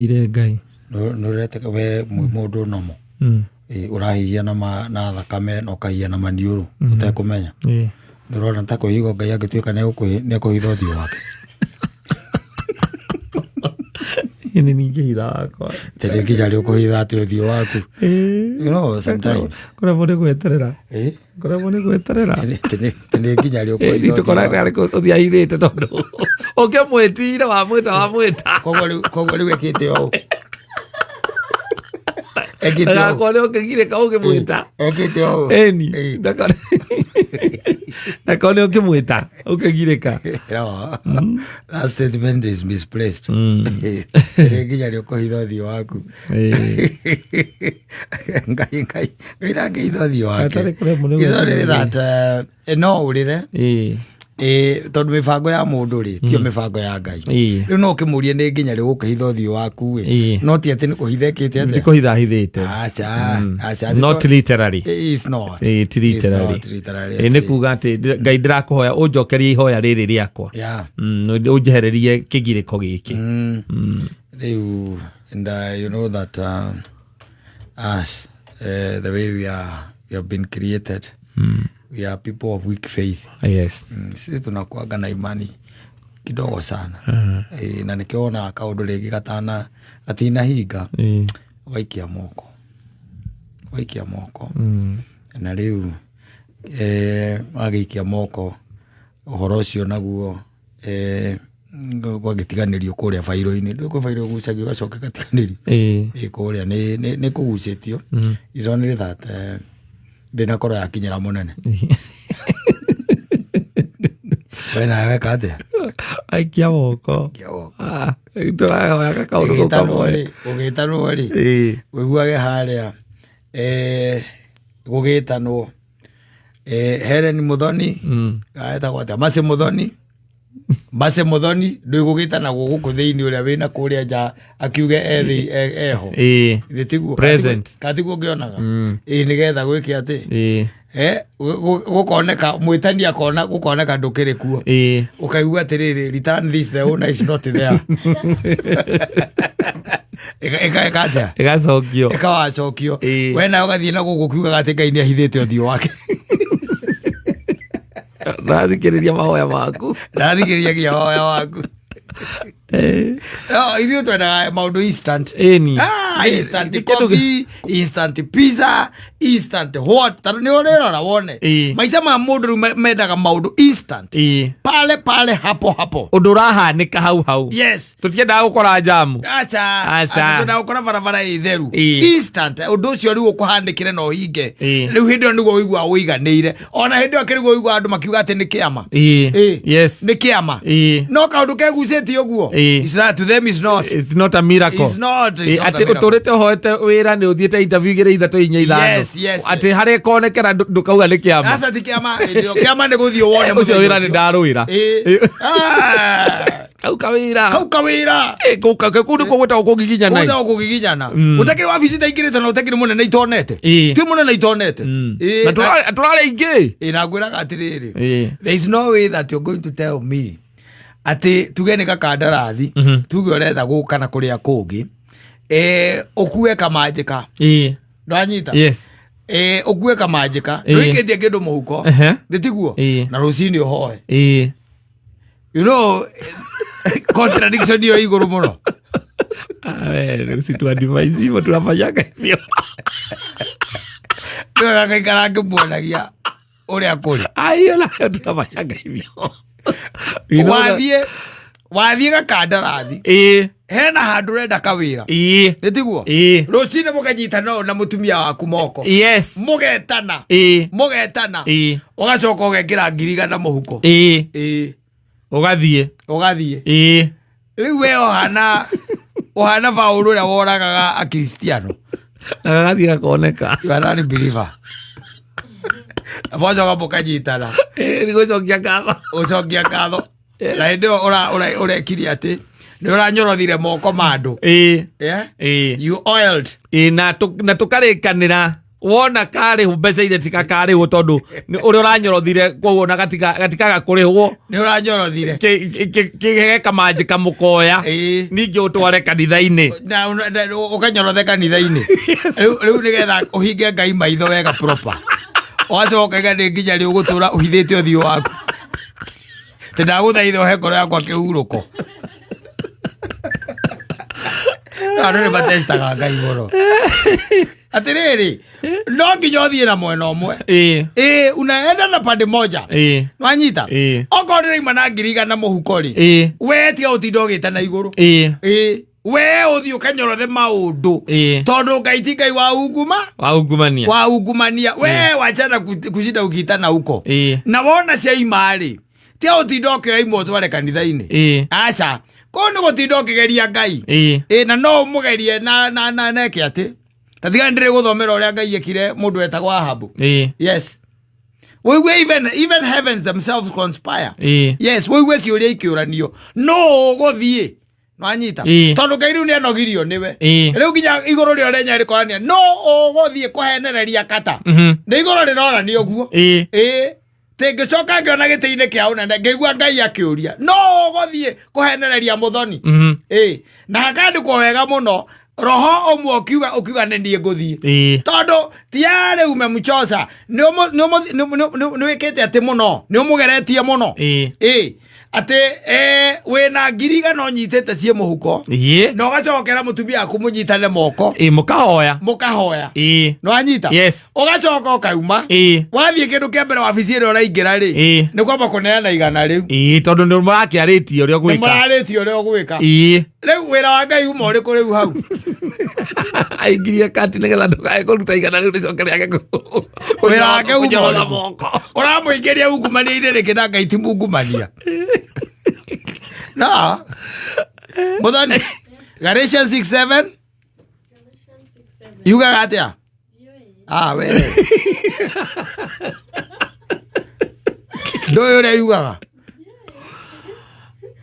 Ire Ngai. Nĩ we mũndũ nomo. Ũrahihia na thakame na ũkahihia na maniũrũ ũtekũmenya. Nĩ ũrona ta kwĩhigwo Ngai angĩtuĩka nĩ ekũhitha ũthiũ wake. Nĩ ningĩhitha wakwa. Tĩrĩ nginya rĩ ũkũhitha atĩ ũthiũ waku. You know, sometimes. Kũremwo nĩ gweterera. Kũremwo nĩ gweterera. Tĩrĩ nginya rĩ ũkũhitha ũthiũ waku. Tũkoraga arĩ ũthiũ ahithĩte tondũ ũkĩmwĩtire wamwĩta wamwĩta. Koguo rĩu ekĩte ũũ. Ekĩte ũũ. Ndagakorwo ũkĩgirĩka ũkĩmwĩta. Ekĩte ũũ. Ĩni. Ndakone ũkĩmwĩta ũkĩgirĩka. No, that statement is misplaced. Tĩrĩ nginya rĩ ũkũhitha ũthiũ waku. Ngai Ngai Ngai ndangĩhitha ũthiũ wake. Hatarĩ kũremwo nĩ It's only gweterera. that no ũrĩre tondũ mĩbango ya mũndũ rĩ tio mĩbango ya Ngai. Rĩu no ũkĩmũrie nĩ nginya rĩ ũgũkĩhitha ũthiũ waku ĩ. No ti atĩ nĩ kũhitha ĩkĩte atĩa. Ti kũhitha ahithĩte. Aca, aca. Not literally. It's not. Ti It's literally. not literally. Ĩ, nĩ kuga atĩ Ngai ndĩrakũhoya ũnjokerie ihoya rĩrĩ rĩakwa. Ũnjehererie kĩgirĩko gĩkĩ. Rĩu and you know that us the way we have been created, we are people of weak faith. Sisi tunakuaga na imani kidogo sana. Na nikiona kaundu rĩngĩ gatana gatinahinga, waikia moko, waikia moko. Na rĩu wagĩikia moko ũhoro ũcio naguo gwagĩtiganĩrio kũrĩa bairũ-inĩ. Ndũĩ kwĩ bairũ ĩgucagio ĩgacoka ĩgatiganĩrio. Ĩ kũrĩa nĩ kũgucĩtio. It's only that ndĩnakorwo yakinyĩra mũnene. We nawe weka atĩa? Aikia moko. Aikia moko. Ah, tũrahoya kakaũndũ kau Ũgĩtanwo kamwe. rĩ, ũgĩtanwo rĩ, ũiguage harĩa gũgĩtanwo Helen Muthoni, etagwo atĩa? Mercy Muthoni, Mercy Muthoni, ndũĩ gũgĩtanagwo gũkũ thĩinĩ ũrĩa wĩna kũrĩa nja akiuge e eho. Githĩ tiguo? Present. Katiguo ngĩonaga? Ĩ nĩgetha gwĩke atĩ? Gũkoneka mwĩtani akona gũkoneka ndũkĩrĩ kuo. Ũkaigua atĩrĩrĩ, return this, the owner is not there. Ĩka atĩa? Ĩgacokio. Ĩkawacokio. We nawe ũgathiĩ na gũkũ ũkiugaga atĩ Ngai nĩ ahithĩte ũthiũ wake. Ndathikĩrĩria mahoya maku. Ndathikĩrĩria nginya mahoya maku. No, ithuĩ twendaga maũndũ instant. Ĩni. Instant coffee, instant pizza, instant what. Tondũ nĩ ũrĩrora wone. Maica ma mũndũ rĩu mendaga maũndũ instant. Pale pale, hapo hapo. Ũndũ ũrahanĩka hau hau. Yes. Tũtiendaga gũkora njamu. Aca. Aca. Aca, twendaga gũkora barabara ĩ theru. Instant. Ũndũ ũcio rĩu ũkũhanĩkĩre na ũhinge. Rĩu hĩndĩ ĩyo nĩguo ũiguaga ũiganĩire. Ona hĩndĩ ĩyo akĩrĩguo ũiguaga andũ makiuga atĩ nĩ kĩama. Nĩ kĩama. No kaũndũ kegucĩtie ũguo. It's not, to them is not. It's not a miracle. It's not, it's not a Atĩ miracle. ũtũrĩte ũhoete wĩra nĩ ũthiĩte interview igĩrĩ ithatũ inya ithano. Yes. Atĩ harĩa ĩkonekera ndũkauga nĩ kĩama. Aca ti kĩama. Hĩndĩ ĩyo kĩama nĩ gũthiĩ wone Ũcio mũthenya wĩra nĩ ũcio. ndarũĩra. Kau kawĩra. Kau kawĩra. Kau nĩkuo gwĩtagwo kũgiginyana. Kũu kũgiginyana. Ũtakĩrĩ wabici itaingĩrĩte na ũtakĩrĩ mũnene itonete. Ti mũnene itonete. Na tũrarĩ aingĩ. Na ngwĩraga atĩrĩrĩ. There is no way that you're going to tell me atĩ tuge nĩ gakandarathi, tuge ũretha gũka na kũrĩa kũngĩ, ũkue kamanjĩka. Ndwanyita? Yes. Ũkue kamanjĩka. Ndũikĩtie kĩndũ mũhuko. Nĩ tiguo? Na rũcinĩ ũhoe. You know, contradiction hiyo igũrũ mũno. Usituadvise hivyo, tunafanyaga hivyo. Nĩwega ngaikara ngĩmuonagia ũrĩa kũrĩ. Hiyo nayo tunafanyaga hivyo. You know that- Wathiĩ gakandarathi. Hena handũ ũrenda kawĩra. Nĩ tiguo? Rũcinĩ mũkanyitana ũũ na mũtumia waku moko. Mũgetana. Mũgetana. Ũgacoka ũgekĩra 100,000 mũhuko. Ũgathiĩ. Ũgathiĩ. Rĩu we ũhana Paũlũ ũrĩa woragaga Akristiano. Na gagathiĩ gakoneka. You are not a believer. Mũgacoka mũkanyitana. Nĩ gũcokia ngatho. Gũcokia ngatho. Na hĩndĩ ĩyo ũrekire atĩ nĩ ũranyorothire moko ma andũ. Yeah? You oiled. Na tũkarĩkanĩra. Wona karĩhwo mbeca iria tikakarĩhwo tondũ ũrĩa ũranyorothire, koguo na gatikaga kũrĩhwo. Nĩ ũranjorothire. Kĩgege kamanjĩ kamũkoya. Ningĩ ũtware kanitha-inĩ. Na ũkanyorothe kanitha-inĩ rĩu nĩgetha ũhinge Ngai maitho wega proper, ũgacoka ũkaiga nĩ nginya rĩ ũgũtũra ũhithĩte ũthiũ waku? Tĩ ndagũthaitha ũhe ngoro yakwa kĩhurũko. Andũ nĩ matestaga Ngai mũno. Atĩrĩrĩ, no nginya ũthiĩ na mwena ũmwe. Ĩĩ, unaenda na pande moja. Nwanyita? Okorwo ndĩraima na 100,000 mũhuko rĩ, we tiga ũtinda ũgĩta na igũrũ. Ĩĩ, we ũthiĩ ũkanyorothe maũndũ, tondũ Ngai ti Ngai wa unguma. Wa ungumania. Wa ungumania. We wachana kushinda ukiitana huko. Na wona ciaima rĩ, tiga ũtinda ũkĩoya imwe ũtware kanitha-inĩ. Aca, kũu nĩ gũtinda ũkĩgeria Ngai. Ĩ, na no ũmũgerie na eke atĩ ta tiga ndĩrĩ gũthomera ũrĩa Ngai ekire mũndũ wetagwo Ahabu. Yes, wĩigue even heavens themselves conspire. Yes, wĩigue ciũria ikĩũranio, no ũgũthiĩ nwanyita? Tondũ Ngai rĩu nĩ anogirio nĩwe. Rĩu nginya igũrũ rĩo renya rĩkorania no ũgũthiĩ kũhenereria kata. Nĩ igũrũ rĩronania ũguo. Ĩĩ, tĩngĩcoka ngĩona gĩtĩ-inĩ kĩa ũnene, ngĩigua Ngai akĩũria, no ũgũthiĩ kũhenereria mũthoni? Ĩĩ, na hakandĩkwo wega mũno, roho ũmwe ũkiuga nĩ niĩ ngũthiĩ. Tondũ tiarĩ umemchosa, nĩ wĩkĩte atĩ mũno, nĩ ũmũgeretie mũno. Ĩĩ, atĩ wĩna 100,000 ũnyitĩte ciĩ mũhuko, na ũgacokera mũtumia waku mũnyitane moko. Ĩĩ, mũkahoya. Mũkahoya. Nĩwanyita? Yes. Ũgacoka ũkauma. Wathiĩ, kĩndũ kĩa mbere wabici ĩrĩa ũraingĩra rĩ, nĩ kwamba kũneana 100 rĩu. Ĩĩ, tondũ nĩ mũrakĩarĩtie ũrĩa nĩ ũgwĩka. Mũrarĩtie ũrĩa ũgwĩka. Rĩu wĩra wa Ngai uma ũrĩkũ rĩu hau? Aingirie kati nĩgetha ndũkae kũruta 100 rĩu rĩcoke rĩage Wĩra wake uma kũnyorotha ũrĩkũ? moko. Ũramũingĩria ungumania-inĩ rĩngĩ, na Ngai ti mungumania. No mũthoni, Galatians 6:7 yugaga atĩa? Ah, we ndũĩ ũrĩa yugaga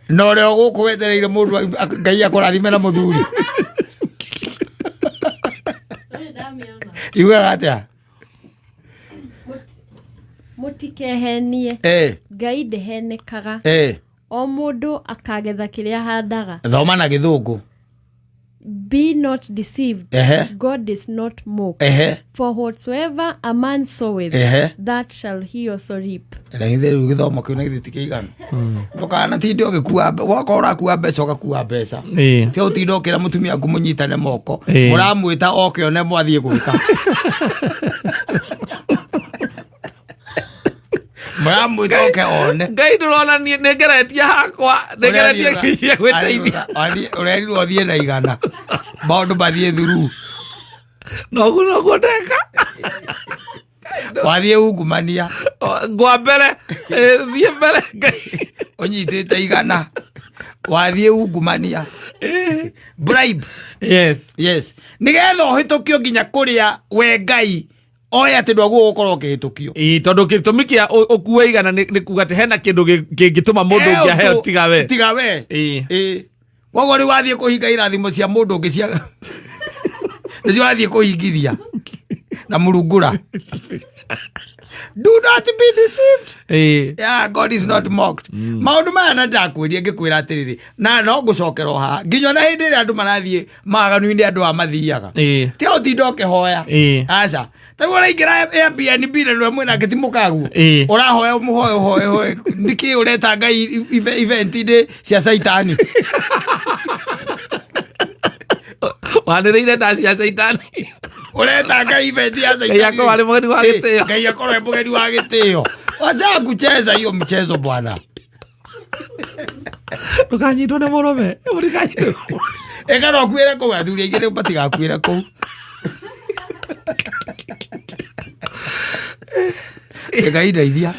na ũrĩa ũgũkũ wetereire mũndũ Ngai akũrathime na mũthuri. Yugaga atĩa? Mũtikehenie. Ngai ndĩhenekaga. O mũndũ akagetha kĩrĩa ahandaga. Thoma na Gĩthũngũ. Be not deceived. God is not mocked. For whatsoever a man soweth, that shall he also reap. Na githĩ rĩu gĩthomo kĩu na githĩ ti kĩiganu? Ndũkanatinde ũgĩkua wokorwo ũrakua mbeca, ũgakua mbeca. Tiga ũtinde ũkĩra mũtumia waku mũnyitane moko. Mũramwĩta oke one mwathiĩ gwĩka, mũramwĩta oke one. Ngai ndũrona niĩ nĩ ngeretie hakwa, nĩ ngeretie nginya gwĩteithia. Ũrerirwo ũthiĩ na 100, maũndũ mathiĩ thuru. Noguo noguo ndeka. Wathiĩ ungumania. Ngwa mbere, thiĩ mbere Ngai. Ũnyitĩte 100, wathiĩ ungumania, bribe. Yes, nĩgetha ũhĩtũkio nginya kũrĩa we Ngai oe atĩ ndwaguo gũkorwo ũkĩhĩtũkio. Ĩĩ, tondũ gĩtũmi kĩa ũkue 100 nĩ kuga atĩ hena kĩndũ kĩngĩtũma mũndũ ũngĩ aheo tiga we. Tiga we. Ĩĩ, koguo rĩu wathiĩ kũhinga irathimo cia mũndũ ũngĩ, cia nĩcio wathiĩ kũhingithia na mũrungura. Do not be deceived. Yeah, God is not mocked. Maũndũ maya na ndakwĩria ngĩkwĩra atĩrĩrĩ, na no ngũcokera o haha nginya na hĩndĩ ĩrĩa andũ marathiĩ maganu-inĩ, andũ a mathiaga, tiga ũtinda ũkĩhoya. Aca, tarĩu ũraingĩra Airbnb na nĩwe mwĩna ngĩti mũkaguo. Ũrahoya mũhoe ũhoe ũhoe nĩkĩ ũreta Ngai event-inĩ cia caitani? Wanĩrĩire nda cia caitani. Ũreta Ngai event ya Ngai akorwo arĩ mũgeni wa gĩtĩo. Ngai akorwo e mũgeni wa gĩtĩo. Wacha kucheza hiyo mchezo, bwana. Ndũkanyitwo nĩ mũrũme. Ndũkanyitwo. Ĩka no kuĩre kũu, athuri aingĩ rĩu matigakuĩre kũu. Ngai ndeithia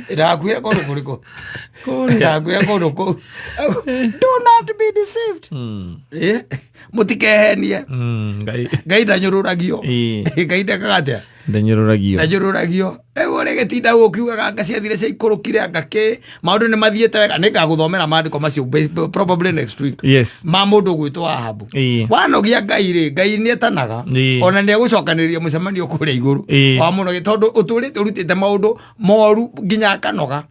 ndagakuĩre kũndũ kũrĩkũ, ndagakuĩre kũndũ kũu. Do not be deceived. Mũtikehenie. Ngai Ngai ndanyũrũragio. Ngai ndekaga atĩa? Ndanyũrũragio. Ndanyũrũragio. Rĩu ũrĩgĩtinda ũkiugaga anga ciathire ciaikũrũkire, anga kĩ, maũndũ nĩ mathiĩte wega. Nĩ ngagũthomera maandĩko macio probably next week. Yes. Ma mũndũ ũgwĩtwo Ahabu. Wanogia Ngai rĩ, Ngai nĩ etanaga. Ona nĩ egũcokanĩrĩria mũcemanio kũrĩa igũrũ. Wa mũno tondũ ũtũrĩte ũrutĩte maũndũ moru nginya akanoga.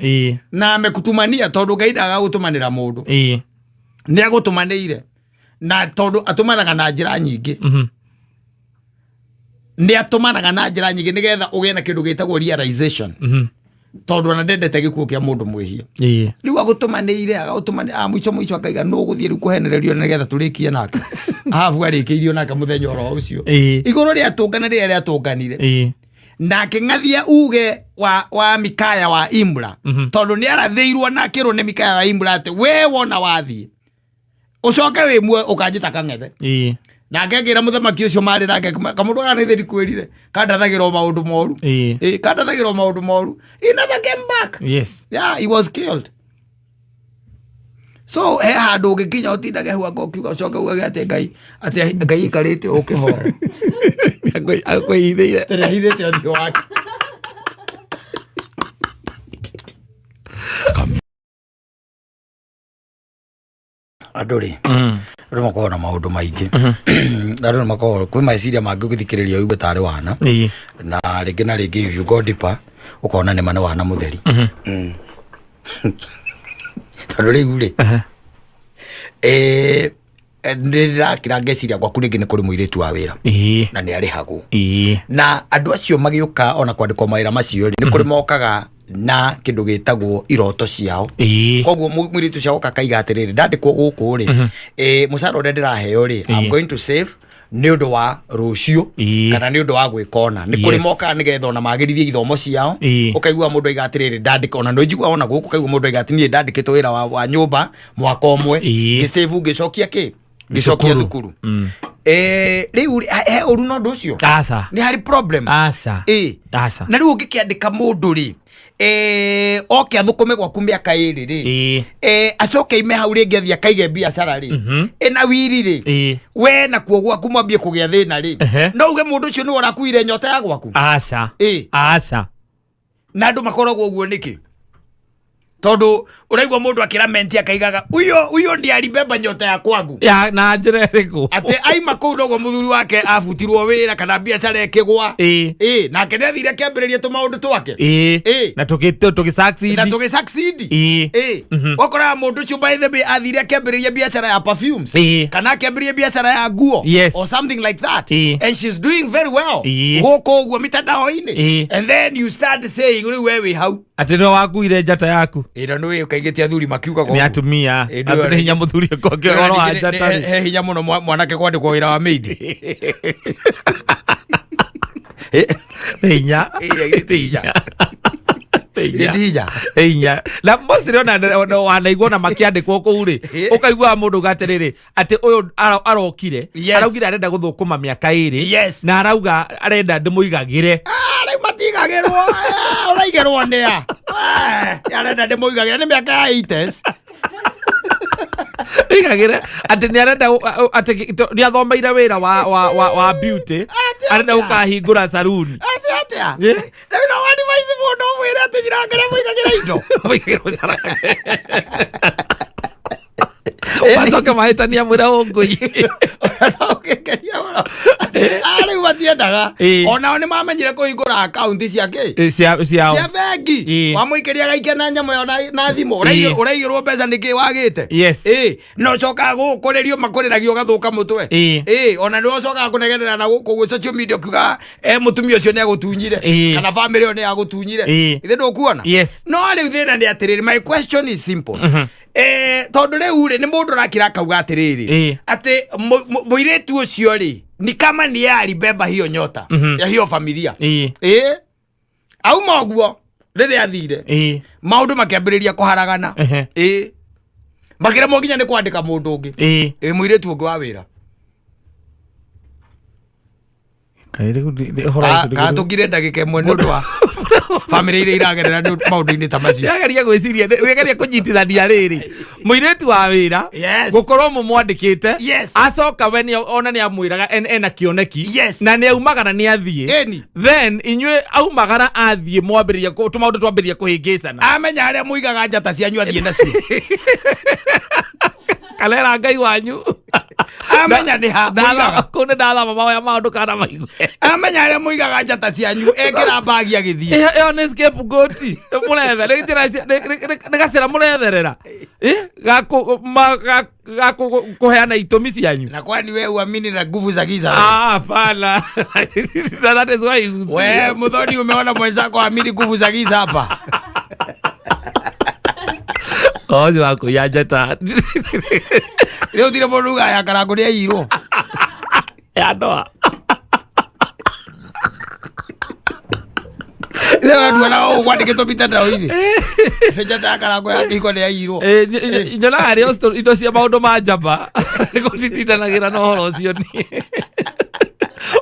Na amekutumania tondũ Ngai ndagagũtũmanĩra mũndũ. Nĩ agũtũmanĩire. Na tondũ atũmanaga na njĩra nyingĩ. Nĩ atũmanaga na njĩra nyingĩ nĩgetha ũgĩe na kĩndũ gĩtagwo realization. Tondũ ona ndendete gĩkuũ kĩa mũndũ mwĩhia. Rĩu agũtũmanĩire, agagũtũmanĩra, mũico mũico akaiga nũ ũgũthiĩ rĩu kũhenererio nĩgetha tũrĩkie nake. Ahabu arĩkĩirio nake mũthenya oro ũcio. Igũrũ rĩatũngana rĩrĩa rĩatũnganire. Nake ng'athia uge wa Mikaya wa Imra. Tondũ nĩ arathĩirwo na akĩrwo nĩ Mikaya wa Imra atĩ we wona wathiĩ ũcoke wĩ muoyo ũkanjĩta kang'ethe. Nake akĩra mũthamaki ũcio marĩ nake, kamũndũ gaka nĩ thĩri kwĩrire, kandathagĩrwo maũndũ moru. Kandathagĩrwo maũndũ moru. He never came back. Yes. Yeah, he was killed. So he handũ ũngĩkinya ũtindage hau anga ũkiuga ũcoke ugage atĩ Ngai, atĩ Ngai aikarĩte ũkĩhoya. Akwĩhithĩire. Tene ahithĩte ũthiũ wake. Andũ rĩ, andũ makoragwo na maũndũ maingĩ. Andũ nĩ makoragwo kwĩ meciria mangĩ ũgĩthikĩrĩria ũigue tarĩ wana. Na rĩngĩ na rĩngĩ if you go deeper ũkona nĩ ma nĩ wana mũtheri. Tondũ rĩu rĩ, nĩ ndĩrakira ngeciria gwaku rĩngĩ nĩ kũrĩ mũirĩtu wa wĩra. Na nĩ arĩhagwo. Na andũ acio magĩũka ona kwandĩkwo mawĩra macio rĩ, nĩ kũrĩ mokaga na kĩndũ gĩtagwo iroto ciao. Koguo mũirĩtu ũcio agoka akaiga atĩrĩrĩ, ndandĩkwo gũkũ rĩ, mũcara ũrĩa ndĩraheo rĩ, I'm going to save nĩ ũndũ wa rũciũ kana nĩ ũndũ wa gwĩka ona. Nĩ kũrĩ mokaga nĩgetha ona magĩrithie ithomo ciao. Ũkaigua mũndũ aiga atĩrĩrĩ, ndandĩka, ona nĩ njiguaga ona gũkũ ũkaigua mũndũ aiga atĩ niĩ ndandĩkĩtwo wĩra wa nyũmba mwaka ũmwe, ngĩsave ngĩcokia kĩ? Ngĩcokia Thukuru. thukuru. Rĩu rĩ, he ũru na ũndũ ũcio? Aca. Nĩ harĩ problem? Aca. Aca. Na rĩu ũngĩkĩandĩka mũndũ rĩ, oke athũkũme gwaku mĩaka ĩrĩ rĩ, acoke ime hau rĩngĩ athiĩ akaige biacara rĩ, ĩna wiri rĩ, we nakuo gwaku mwambie kũgĩa thĩna rĩ, no uge mũndũ ũcio nĩwe ũrakuire nyota ya gwaku? Aca. Aca. Na andũ makoragwo ũguo nĩkĩ? Tondũ ũraigua mũndũ akĩramenti akaigaga uyo uyo ndiye alibeba nyota ya kwangu. Ya, na njĩra ĩrĩkũ? Atĩ aima kũu noguo mũthuri wake abutirwo wĩra kana biacara ĩkĩgwa. Nake nĩ athire akĩambĩrĩria tũmaũndũ twake. Na tũgĩ succeed. Na tũgĩ succeed. Ũkoraga mũndũ ũcio by the way athire akĩambĩrĩria biacara ya perfumes. Kana akĩambĩrĩria biacara ya nguo. Or something like that. And she's doing very well. Gũkũ ũguo mitandao-inĩ. And then you start saying rĩu we wĩ hau. Atĩ nĩwe wakuire njata yaku. Ĩno nĩ ũkaigĩte athuri makiugaga Nĩ ũguo. atumia. Ĩ, Atĩ nĩ hinya mũthuri ũkonge ũhoro wa njata rĩ. He hinya mũno mwanake kwandĩkwo wĩra wa maid. Nĩ hinya. Ĩ, ti hinya. Nĩ hinya. Ti hinya. Nĩ hinya. Na mostly ona wanaigua ona makĩandĩkwo kũu rĩ, ũkaiguaga mũndũ uga atĩrĩrĩ, atĩ ũyũ arokire, araugire arenda gũthũkũma mĩaka ĩrĩ, na arauga arenda ndĩmũigagĩre. Rĩu matigagĩrwo, ũraigĩrwo nĩ a? Arenda ndĩmũigagĩre nĩ mĩaka ya 80s. Igagĩre atĩ nĩ arenda atĩ nĩ athomeire wĩra wa beauty, arenda gũkahingũra saruni. Atĩ atĩa? Rĩu no wani maici mũndũ ũmwĩre atĩ nyina ngarĩa mũigagĩre indo. Mũigagĩre mũcara. Macoke mahĩtania mwĩra ũngũi. Ũngĩngeria mũno. Rĩu matiendaga. Onao nĩ mamenyire kũhingũra akaunti cia kĩ? Ciao. Cia bengi. Wamũikĩria agaikia na nyamũ ĩyo na thimũ. Ũraigĩrwo mbeca nĩkĩ wagĩte? Na ũcokaga gũkũrĩrio makũrĩragia ũgathũka mũtwe. Ona nĩwe ũcokaga kũnegenera na gũkũ ũguo social media ũkiuga, mũtumia ũcio nĩ agũtunyire. Kana family ĩyo nĩ yagũtunyire. Ithe ndũkuona? No rĩu thĩna nĩ atĩrĩrĩ, my question is simple. Tondũ rĩu rĩ, nĩ mũndũ ũrakira akauga atĩrĩrĩ, atĩ mũirĩtu ũcio rĩ, ni kama ni yeye alibeba hiyo nyota ya hiyo familia. Auma ũguo rĩrĩa athire, maũndũ makĩambĩrĩria kũharagana. Makĩremwo nginya nĩ kwandĩka mũndũ ũngĩ. Mũirĩtu ũngĩ wa wĩra. Kaĩ rĩu ũhoro ũcio Kana tũkire ndagĩka ĩmwe nĩ ũndũ wa bamĩrĩ iria iragerera nĩ maũndũ-inĩ ta macio. Ndĩrageria gwĩciria, ndĩrageria kũnyitithania rĩrĩ mũirĩtu wa wĩra Yes. gũkorwo mũmwandĩkĩte Yes. acoka we ona nĩ amwĩraga ena kĩoneki Yes. na nĩ aumagara nĩ athiĩ Ĩni. Then inyuĩ aumagara athiĩ mwambĩrĩria tũmaũndũ twambĩrĩria kũhĩngĩcana. Amenya harĩa mũigaga njata cianyu athiĩ nacio. Kalera Ngai wanyu. Amenya nĩ ha mũigaga. Kũu nĩ ndathama mahoya maũndũ kana maigue. Amenya harĩa mũigaga njata cianyu ekĩra mbagi agĩthiĩ. Ĩyo nĩ scapegoat mũrethe, nĩ njĩra nĩ gacĩra mũretherera. Ga kũheana itũmi cianyu. Na kwani we uamini na nguvu za giza? Ah, hapana. That is why you see. We Muthoni, umeona mwenzako amini nguvu za giza hapa? Ũcio wa kũiya njata. Rĩu tirĩ mũndũ ugaga ya Karangũ nĩ aiyirwo. Ya ndoa. Rĩu anduona ũũ kwandĩkĩtwo mitandao-inĩ. Njata ya Karangũ ya kĩhiko nĩ aiyirwo. Nyonaga rĩ indo cia maũndũ ma njamba nĩgũtitindanagĩra na ũhoro ũcio niĩ.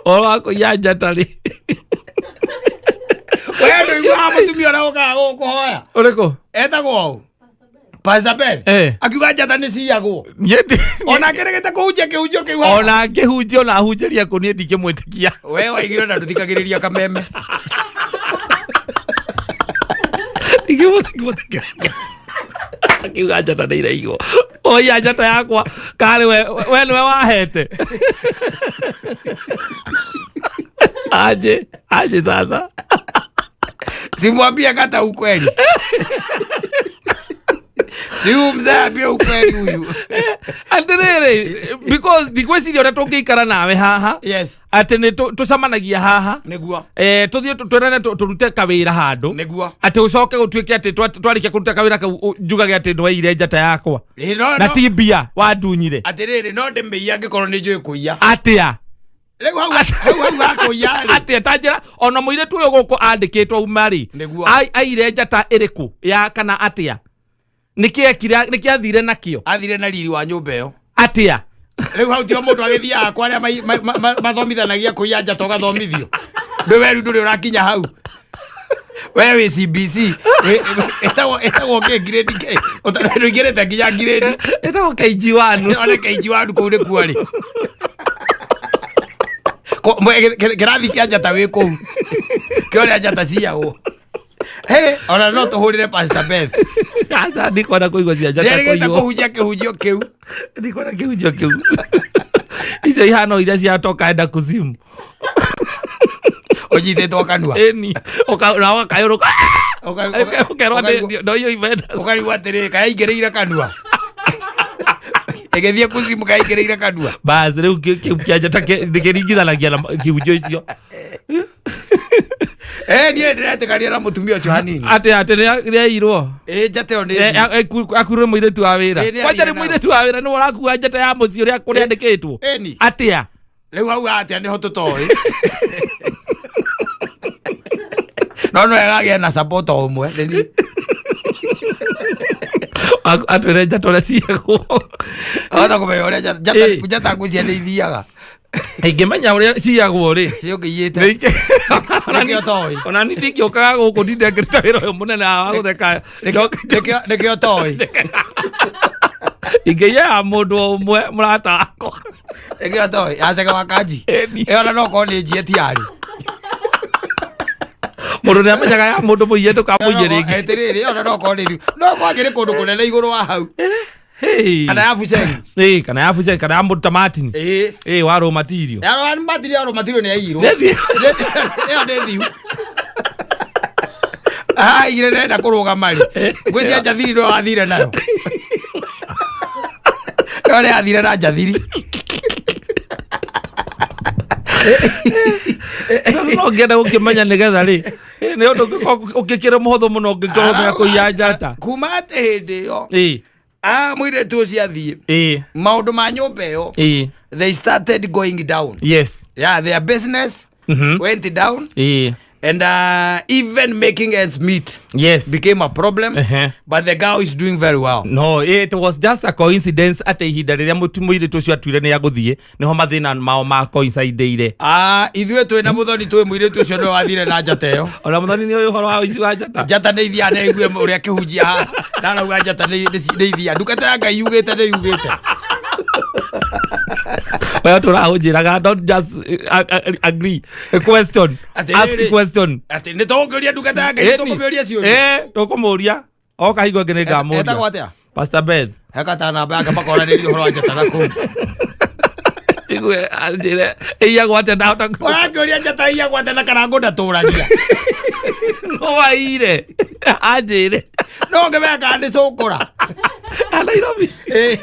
Ũhoro wa kũiya njata rĩ. We ndũiguaga mũtumia ũrĩa ũkaga gũkũhoya? Ũrĩkũ? Etagwo ũ? Pastor Ben. Akiuga njata nĩ ciyagwo. Niĩ Ona akĩregete kũhunjia kĩhunjio kĩu haha. Ona ngĩhunjia ona ahunjĩria kũ niĩ ndingĩmwĩtĩkia. We waigire na ndũthikagĩrĩria kameme. Ndingĩmwĩtĩkia. Akiuga njata nĩ iraigwo. Oia njata yakwa karĩ we nĩwe wahete. Aje, aje sasa. Simwambie kata ukweli. Si huyu mzee ambie ukweli huyu. Atĩrĩrĩ, because ndikwĩciria ũrĩa tũngĩikara nawe haha. Yes. Atĩ nĩ tũcemanagia haha. Nĩguo. Tũthiĩ twĩrane tũrute kawĩra handũ. Nĩguo. Atĩ ũcoke gũtuĩke atĩ twarĩkia kũruta kawĩra kau njugage atĩ nĩwaiyire njata yakwa. Ĩ, no, Na no. ti mbia wandunyire. Atĩrĩrĩ, no ndĩmĩiye angĩkorwo nĩ njũĩ kũiya. Atĩa? Rĩu hau hau hakũiya rĩ. Atĩa ta njĩra ona mũirĩtu ũyũ gũkũ andĩkĩtwo uma rĩ. Nĩguo. Aire njata ĩrĩkũ ya kana atĩa? Nĩkĩ ekire, nĩkĩ athire nakĩo? Athire na riri wa nyũmba ĩyo. Atĩa? Rĩu hau tiho mũndũ agĩthiaga kwa arĩa mathomithanagia kũiya njata ũgathomithio. Ndũĩ we rĩu ndũrĩ ũrakinya hau. We wĩ CBC, ĩtagwo kĩ grade K? Ndũingĩrĩte nginya grade. Ĩtagwo KG1. One KG1 kũu nĩkuo rĩ. Kĩrathi kĩa njata wĩ kũu. Kĩa ũrĩa njata ciyagwo. Hey, ona no tũhũrĩre Pastor Beth. Aca, ndikwenda kũigua cia njata Nĩerĩgĩte kũiywo. kũhunjia kĩhunjio kĩu. Ndikwenda kĩhunjio kĩu. Icio ihana iria ciatoka enda kuzimu. Ũnyitĩtwo kanua. Ĩni. Na ũgakayũrũka. Ũkerwo atĩ ndo iyo imenda. Ũkarigwo atĩrĩ, kayaingĩrĩire kanua. Ĩgĩthiĩ kuzimu kayaingĩrĩire kanua. Bas, rĩu kĩu kĩa njata ndĩkĩringithanagia na kĩhunjio icio. Niĩ ndĩretĩkania na mũtumia ũcio hanini. Atĩ, atĩ nĩairwo. Njata ĩyo nĩ Akuire mũirĩtu wa wĩra. Nĩ Kwanja nĩ athire nayo. mũirĩtu wa wĩra nĩwe ũrakua njata ya mũciĩ ũrĩa kũrĩa andĩkĩtwo. Ni. Atĩa? Rĩu hau atĩa nĩho tũtoĩ. No no ĩgagĩa na support o ũmwe, nĩ niĩ. Atwĩre njata ũrĩa ciagwo. Ahota kũmenya ũrĩa njata ngwĩciria nĩ ithiaga. Ingĩmenya ũrĩa ciagwo rĩ. Ciũkĩiyĩte. Nĩ Nĩkĩo toĩ. Ona niĩ ndingĩũkaga gũkũ ndinde ngĩruta wĩra ũyũ mũnene wa gũtheka. Nĩkĩo toĩ. Ingĩiya ya mũndũ o ũmwe mũrata wakwa. Nĩkĩo toĩ. Yacega wa kanji. Ĩni. Ĩyo ona no korwo nĩ njie tiarĩ. Mũndũ nĩamenyaga ya mũndũ mũiye ndũkamũiye rĩngĩ. Atĩrĩrĩ, ĩyo ona no korwo nĩ thiu. No korwo akĩrĩ kũndũ kũnene igũrũ wa hau. Hey. Kana ya Buceri. Kana ya Buceri, kana ya mũndũ ta Martin. Wa raw material. Ya raw material, ya raw material nĩ yaiyirwo. Nĩ thiu. Ĩyo nĩ thiu. Aigire ndĩrenda kũrũgama rĩ. Ngwĩciria njathiri nĩwe wathire nayo. Ĩyo nĩ yathire na njathiri. No ngĩenda gũkĩmenya nĩgetha rĩ. Nĩ ũndũ ũngĩkorwo ũngĩkĩra mũhũthũ mũno ũngĩkorwo ũmenya kũiya njata. Kuma atĩ hĩndĩ ĩyo. Mũirĩtu ũcio athiĩ. Maũndũ ma nyũmba ĩyo. They started going down. Yes. Yeah, their business went down. And even making ends meet became a problem. But the girl is doing very well. No, it was just a coincidence atĩ ihinda rĩrĩa mũirĩtu ũcio atuire nĩ agũthiĩ nĩho mathĩna mao ma coincideire. Ah, ithuĩ twĩ na mũthoni, twĩ mũirĩtu ũcio nĩwe wathire na njata ĩyo. Ona mũthoni nĩ ũyũ ũhoro wa ũici wa njata. Njata nĩ ithiaga, nĩ aigue ũrĩa kĩhunjia haha ndarauga njata nĩ ithiaga. Ndungata ya Ngai yugĩte, nĩ yugĩte. Wewe tũrahũnjĩraga, don't just agree a question. Atĩrĩrĩ. Ask a question. Atĩ nĩ tũgũkĩũria ndungata ya Ngai, tũkũmĩũria ciũria. Eh, tũkũmũria oka hingo ĩngĩ nĩ Etagwo ngamũria. atĩa? Pastor Beth. Hekata namba yake makoranĩria ũhoro wa njata na kũu. Njigue anjĩre ĩiyagwo atĩa, ndahota Ũrakĩũria njata iyagwo atĩa na karangũ ndatũragia? No aire anjĩre. No ngĩmenya kana nĩ cũkũra. A Nairobi. Ĩ,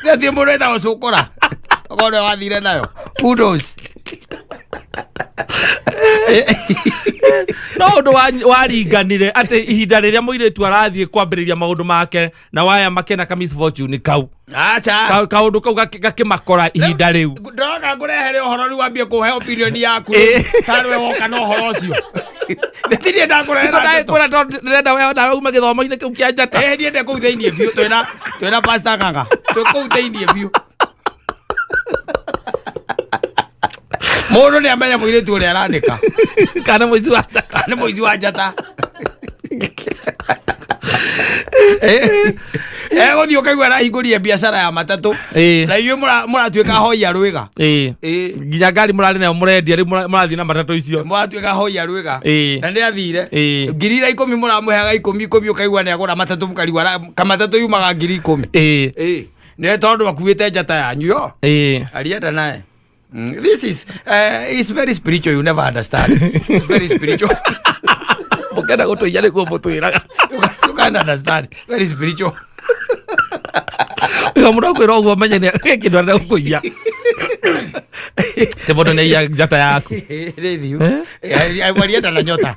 nĩ atĩ mũndũ wĩtagwo cũkũra okorwo nĩwe wathire nayo, who knows? No ũndũ waringanire atĩ ihinda rĩrĩa mũirĩtu arathiĩ kwambĩrĩria maũndũ make na waya makena ka misfortune kau. Aca. Kaũndũ kau gakĩmakora ihinda rĩu. Ndĩroka ngũrehere ũhoro rĩu wambie kũhe opinion yaku. Tarĩ we woka na ũhoro ũcio, nĩtirie ndakũrehera ndeto. Kwĩra tondũ ndĩrenda we nawe ume gĩthomo-inĩ kĩu kĩa njata. Eh, niĩ ndĩ kũu thĩiniĩ biũ, twĩna Pastor Ng'ang'a, twĩ kũu thĩiniĩ biũ. Mũndũ nĩ amenya mũirĩtu ũrĩa arandĩka kana mũici wa njata. Nĩ mũici wa njata. Egũthiĩ ũkaigua arahingũrire biacara ya matatũ na inyuĩ mũratuĩka hoi a rwĩga. Nginya ngari mũrarĩ nayo mũrendia, rĩu mũrathiĩ na matatũ icio. Mũratuĩka hoi a rwĩga. Na nĩ athire. Ngiri ira 10 mũramũheaga 10 10, ũkaigua nĩ agũra matatũ, mũkarigwo kamatatũ yumaga ngiri 10. Nĩ tondũ akuĩte njata yanyu yo. Alienda naye. This is it's very spiritual, you never understand. It's very spiritual. Mũkenda gũtũiya nĩguo mũtwĩraga. You can't understand. Very spiritual. Iga mũndũ akwĩra ũguo menye nĩ kĩndũ arenda gũkũiya, ti mũndũ nĩ aiya njata yaku. Nĩ thiu. Walienda na nyota.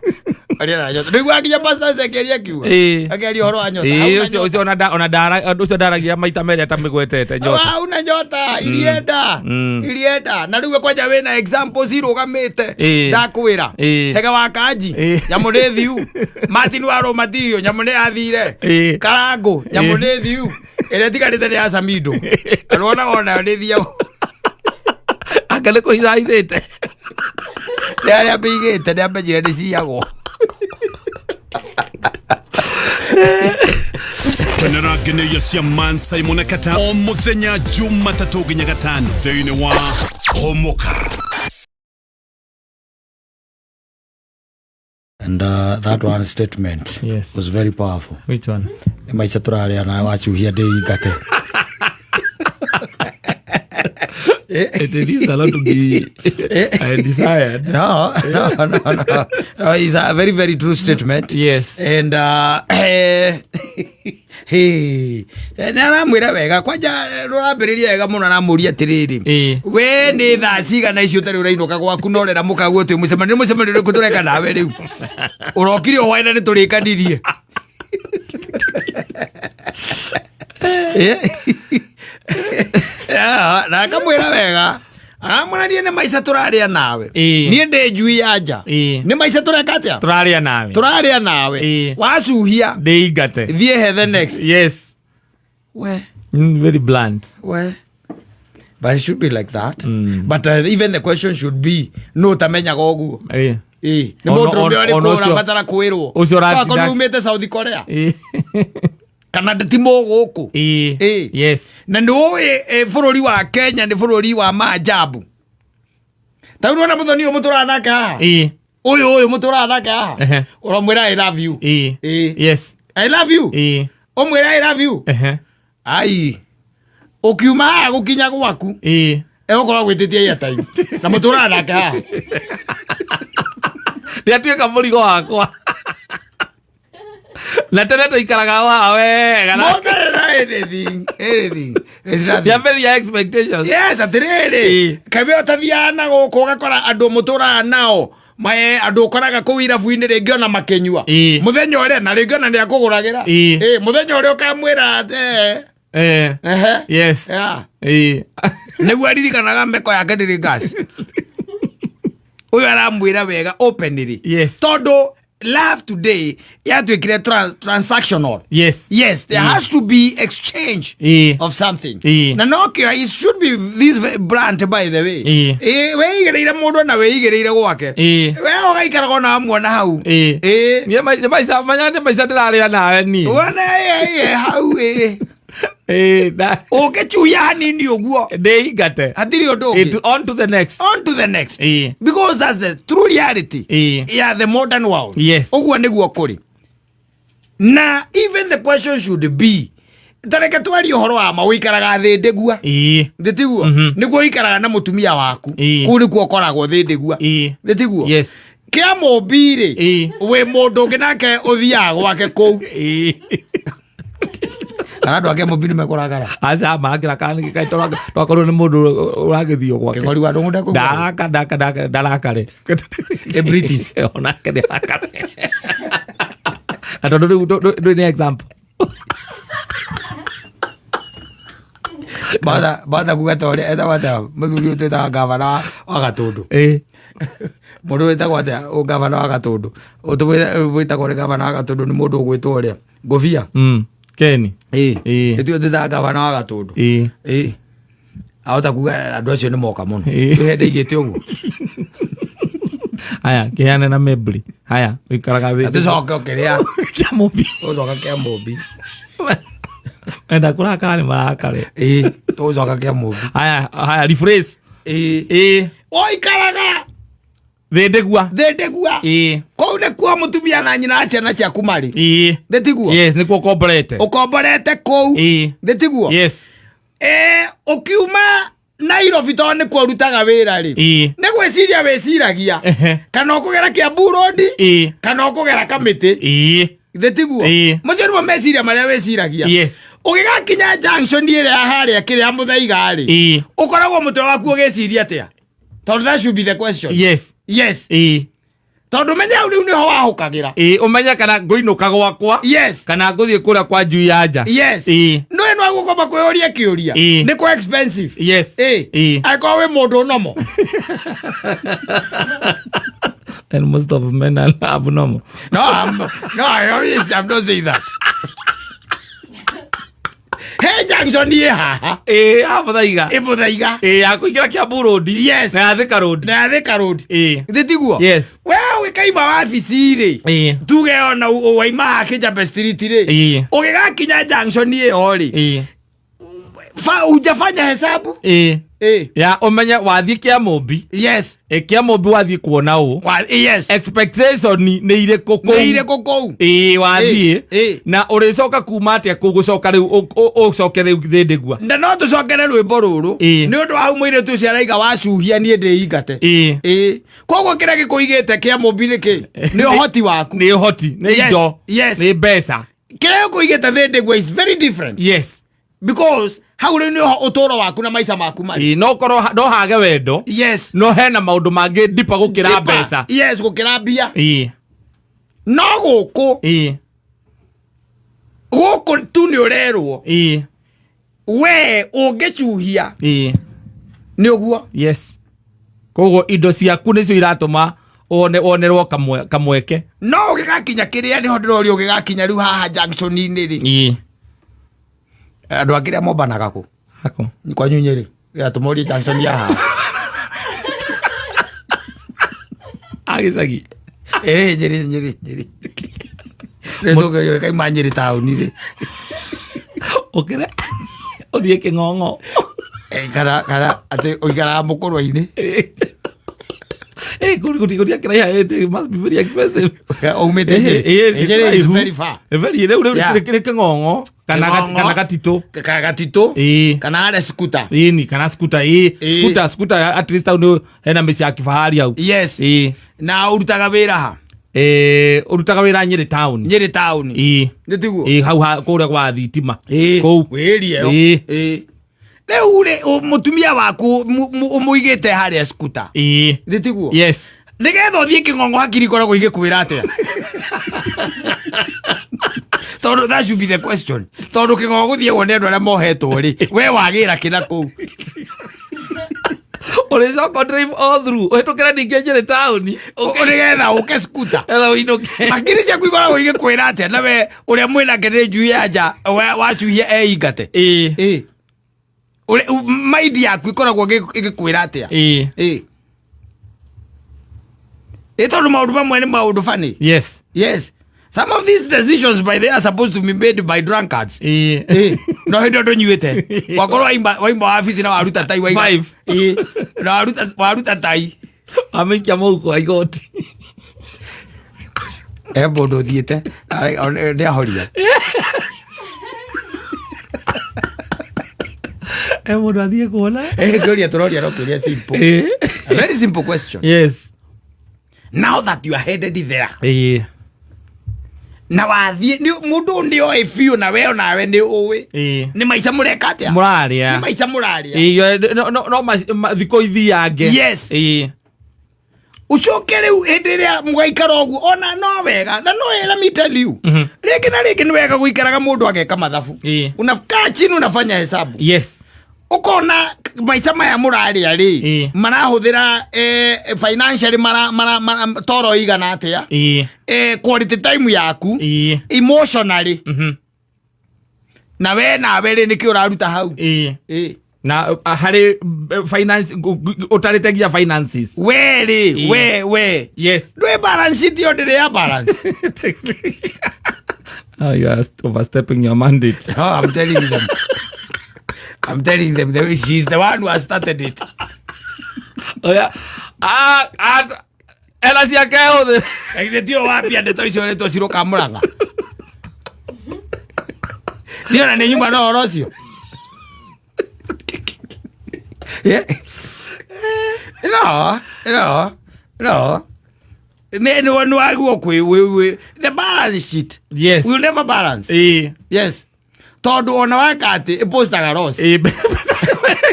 Walienda na nyota. Nĩguo nginya Pastor Ezekiel akiuga. Akĩaria ũhoro wa nyota. Hauna Ũcio nyota. ũcio ona ndara ũcio ndaragia maita merĩ atamĩgwetete nyota. Hauna nyota irienda. Irienda. Na rĩu kwanja wĩna examples irũgamĩte. Ndakwĩra. Cege wa Kanji. Nyamũ nĩ thiu. Martin wa raw material, nyamũ nĩ yathire. Karangũ, nyamũ nĩ thiu. Ĩrĩa ĩtigarĩte nĩ ya Samido. Na nĩwonaga onayo nĩ thiago. Anga nĩ kũhithaithĩte. Nĩ arĩa mĩigĩte, nĩ amenyire nĩ ciyagwo. Kenera ngeneia cia Man Simon Kata o muthenya Jumatatũ nginya Gatano thĩinĩ wa Homoka. And that one statement was very powerful. Which one? Nĩ maica tũrarĩa nawe wacuhia ndĩingate. It leaves a lot to be desired. No. It's a very, very true statement. And hey, nĩ aramwĩra wega kwanja rũrambĩrĩria wega mũno, aramũria atĩrĩrĩ, we nĩ thaa cigana icio ũtarĩ ũrainũka gwaku na ũrera mũkaguo twĩ mũcemanio? Nĩ mũcemanio ũrĩkũ tũreka nawe rĩu? Ũrokire o hwaĩ na nĩ tũrĩkanirie. Na akamwĩra wega, aramwĩra niĩ nĩ maica tũrarĩa nawe. Niĩ ndĩ njui ya nja. Nĩ maica tũreka atĩa? Tũrarĩa nawe. Tũrarĩa nawe. Wacuhia ndĩingate. Thiĩ hethe next. We. Very blunt. We, but it should be like that. But even the question should be, no ũtamenyaga ũguo? Ĩ, nĩ mũndũ ũmwe ũrĩkũ ũrabatara kwĩrwo? Ũcio ũratinda- Akorwo umĩte South Korea kana ti mũgũkũ. Na nĩ ũĩ bũrũri wa Kenya nĩ bũrũri wa maajabu. Ta rĩu nĩwona mũthoni ũyũ mũtũraga nake haha, ũyũ mũtũraga nake haha, ũramwĩra "I love you". "I love you". Ũmwĩra "I love you". Ai, ũkiuma haha gũkinya gwaku, egũkorwo gwĩtĩtie airtime na mũtũraga nake haha. Nĩ atuĩka mũrigo wakwa na tene tũikaraga haha wega Mũtarĩ na anything, anything. It's nothing. Nĩambĩrĩria expectations. Yes, atĩrĩrĩ, kaimbe ũtathiaga na gũkũ ũgakora andũ mũtũraga nao mae, andũ ũkoraga kũu irabu-inĩ rĩngĩ ona makĩnyua mũthenya ũrĩa na rĩngĩ ona nĩ akũgũragĩra. Mũthenya ũrĩa ũkamwĩra ehe. Yeah. Nĩguo aririkanaga meko yake ndĩrĩ gas. Ũyũ aramwĩra wega openly. Yes. Tondũ love today yatuĩkire transactional. Yes. Yes, there has to be exchange of something. Na nokĩo it should be this blunt, by the way. Ĩ, wĩigĩrĩire mũndũ na wĩigĩrĩire gwake. We ũgaikaraga ona wamuona hau. Ĩ. Niĩ nĩ maica manya nĩ maica ndĩrarĩa nawe niĩ. Wona ĩ hau ĩ. Ũngĩcuia hanini ũguo. Ndĩingate. Hatirĩ ũndũ ũngĩ. On to the next. On to the next. Because that's the true reality. Ya the modern world. Yes. Ũguo nĩguo kũrĩ. Na even the question should be, tareke twarie ũhoro wa ma, ũikaraga thĩ ndĩgua. Thĩ tiguo? Nĩguo ũikaraga na mũtumia waku. Kũu nĩkuo ũkoragwo thĩ ndĩgua. Thĩ tiguo? Yes. Kĩa mũmbi rĩ, wĩ mũndũ ũngĩ nake ũthiaga gwake kũu. Kana andũ a Kĩamũmbi nĩ mekũrakara. Aca marakĩra kana nĩkĩ kaĩ twakorwo nĩ mũndũ ũragĩthiĩ gwake. Kĩng'ori wa Ndũng'ũ ndekũigua. Ndaraka ndaka ndaka ndarakare. Ĩ British. Onake nĩ arakare. Na tondũ rĩu ndũrĩ nĩ example. Batha batha kuga ta ũrĩa etagwo atĩa mũthuri ũyũ twĩtaga gavana wa Gatũndũ. Mũndũ wĩtagwo atĩa gavana wa Gatũndũ? Wĩtagwo nĩ gavana wa Gatũndũ nĩ mũndũ ũgwĩtwo ũrĩa? Ngũbia. Keni. Ĩtio twĩtaga gavana wa Gatũndũ. Ahota kuga andũ acio nĩ moka mũno. Kwĩ hĩndĩ aigĩte ũguo. Haya, kĩheane na mebri. Haya, ũikaraga thĩ. Tũcoke ũkĩrĩa. Kĩa mũmbi. Tũcoka kĩa mũmbi. Enda kũrakara nĩ marakare. Tũcoka kĩa mũmbi. Haya, haya, rephrase. Ũikaraga thĩ ndĩgua. Thĩ ndĩgua. Kũu nĩkuo mũtumia na nyina na ciana ciaku marĩ. Thĩ tiguo? Yes, nĩkuo ũkomborete. Ũkomborete kũu. Thĩ tiguo? Yes. Ũkiuma Nairobi tondũ nĩkuo ũrutaga wĩra rĩ. Nĩ gwĩciria wĩciragia. Kana ũkũgera Kiambu Road, kana ũkũgera Kamĩtĩ. Thĩ tiguo? Macio nĩmo meciria marĩa wĩciragia. Yes. Ũgĩgakinya junction ĩrĩa ya harĩa kĩrĩa Mũthaiga rĩ. Ũkoragwo mũtwe waku ũgĩciria atĩa? Tondũ that should be the question. Yes. Yes. Tondũ menye hau rĩu nĩho wahũkagĩra. Ũmenye kana ngũinũka gwakwa. Yes. Kana ngũthiĩ kũrĩa kwa njui ya nja. Yes. No ĩno agũkoma kwĩyũria kĩũria. Nĩ kwa expensive. Yes. Angĩkorwo wĩ mũndũ nomo. And most of men are abnormal. No, I always, I'm not saying that. He junction ĩ haha. Ha Mũthaiga. Ĩ Mũthaiga. Ya kũingĩra Kiambu Road. Yes. Na ya Thika Road. Na ya Thika Road. Thĩ tiguo? Yes. We ũgĩkaima wabici rĩ. Tuge ona waima haha Kijabe Street rĩ. Ũgĩgakinya junction ĩyo rĩ. Hujafanya hesabu? Ya ũmenye wathiĩ Kĩamũmbi. Yes. Kĩamũmbi wathiĩ kuona ũ. Yes. Expectation nĩ irĩkũ kũu? Nĩ irĩkũ kũu? Wathiĩ. Na ũrĩcoka kuma atĩa kũu gũcoka rĩu ũcoke rĩu thĩ ndĩgua? Na no tũcokere rwĩmbo rũrũ. Nĩ ũndũ wa hau mũirĩtu ũcio araiga wacuhia niĩ ndĩingate. Koguo kĩrĩa gĩkũigĩte Kĩamũmbi nĩ kĩ? Nĩ ũhoti waku. Nĩ ũhoti, nĩ Yes. indo, Yes. nĩ mbeca. Kĩrĩa gĩkũigĩte thĩ ndĩgua is very different. Yes. Because hau rĩu nĩho ũtũũro waku na maica maku marĩ. No korwo no hage wendo. Yes. No hena maũndũ mangĩ ndipa gũkĩra Ndipa. mbeca. Yes, gũkĩra mbia. No gũkũ. Gũkũ tu nĩ ũrerwo. We ũngĩcuhia. Nĩ ũguo. Yes. Koguo indo ciaku nĩcio iratũma wonerwo kamweke. No ũgĩgakinya kĩrĩa nĩho ndĩroria ũgĩgakinya rĩu haha junction-inĩ rĩ. Andũ a kĩrĩa mombanaga kũ? Hako. Kwanyu Nyĩrĩ. Gatũma ũrie junction ya haha. Agĩcagi. Nyĩrĩ, Nyĩrĩ, Nyĩrĩ. Rĩu tũkĩũria kaima Nyĩrĩ taũni rĩ. Ũkĩre. Ũthiĩ Kĩng'ong'o. Kana atĩ ũikaraga mũkũrwe-inĩ. Gũtiga kĩraiha, it must be very expensive. Umĩte Nyĩrĩ. Nyĩrĩ is very far. Very, rĩu, rĩu, Yeah. rĩ Kĩng'ong'o, Kĩng'ong'o. kana Gatitũ. Kana Gatitũ. Kana harĩa Skuta. Ni, kana Skuta, Skuta, Skuta, at least hau nĩ hena mĩciĩ ya kifahari hau. Yes. Na ũrutaga wĩra ha? Ũrutaga wĩra Nyĩrĩ town. Nyĩrĩ town. Nĩ tiguo? Hau kũrĩa gwa thitima. Kũu. Wĩ area ĩyo. Rĩu rĩ, mũtumia waku ũmũigĩte harĩa Skuta. Nĩ tiguo? Yes. Nĩgetha ũthiĩ Kĩng'ong'o hakiri ikoragwo igĩkwĩra atĩa? Tondũ that should be the question. Tondũ Kĩng'ong'o gũthiagwo nĩ andũ arĩa mohetwo rĩ, we wagĩra kĩna kũu? Ũrĩcoka drive all through ũhĩtũkĩre ningĩ njĩrĩ taũni. Nĩgetha ũke skuta. Etha ũinũke. Hakiri ciaku ikoragwo igĩkwĩra atĩa na we ũrĩa mwĩnake nĩ njui ya nja wacuhia eingate? Ĩĩ. Ĩĩ. Mind yaku ĩkoragwo ĩgĩkwĩra atĩa? Ĩĩ. Ĩĩ. Ĩ tondũ maũndũ mamwe nĩ maũndũ funny. Yes. Yes. Some of these decisions by they are supposed to be made by drunkards. Ĩĩ. Ĩĩ. No hĩndĩ ĩyo ndũnyuĩte. Wakorwo waima wabici na waruta tai waiga. Five. Ĩĩ. Na waruta tai. Amĩikia mũhuko wa igoti. He mũndũ ũthiĩte nĩahoria. He mũndũ athiĩ kuona. Kĩũria tũroria no kĩũria simple. Ĩĩ. A very simple question. Yes. Now that you are headed there. Ĩĩ. Na wathiĩ mũndũ nĩ oĩ biũ na we onawe nĩ ũĩ. Ĩĩ. Nĩ maica mũreka atĩa? Mũrarĩa. Nĩ maica mũrarĩa. Ĩĩ, no thikũ ithiange. Yes. Ĩĩ. Ucoke rĩu hĩndĩ ĩrĩa mũgaikara ũguo ona no wega na no let me tell you. Rĩngĩ na rĩngĩ nĩ wega gũikaraga mũndũ ageka mathabu. Ĩĩ. Unakaa chini unafanya hesabu. Yes. Ukona maica maya mũrarĩa rĩ Ĩĩ. marahũthĩra financially mara toro igana atĩa? Ĩĩ. Quality time yaku. Ĩĩ. Emotionally. Na we nawe rĩ nĩkĩ ũraruta hau? Ĩĩ. Ĩĩ. Na harĩ finance ũtarĩte nginya finances. We rĩ, Ĩĩ. we. Yes. Ndwĩ balance sheet yo ndĩrĩ ya balance. Oh, you are overstepping your mandate. No, I'm telling them. I'm telling them the way she's the one who has started it. Oh, yeah. Ela ciake hũthĩre. Githĩ ti ũyũ wambia ndeto icio nĩtwo ciroka Mũrang'a. Niĩ ona nĩ nyuma na ũhoro ũcio. Yeah. No, no, no. Nĩ nĩ wagwo kwĩ the balance sheet. Yes. Will never balance. Ĩĩ. Yes. Tondũ ona weka atĩ ĩpostaga loss. Ĩĩ.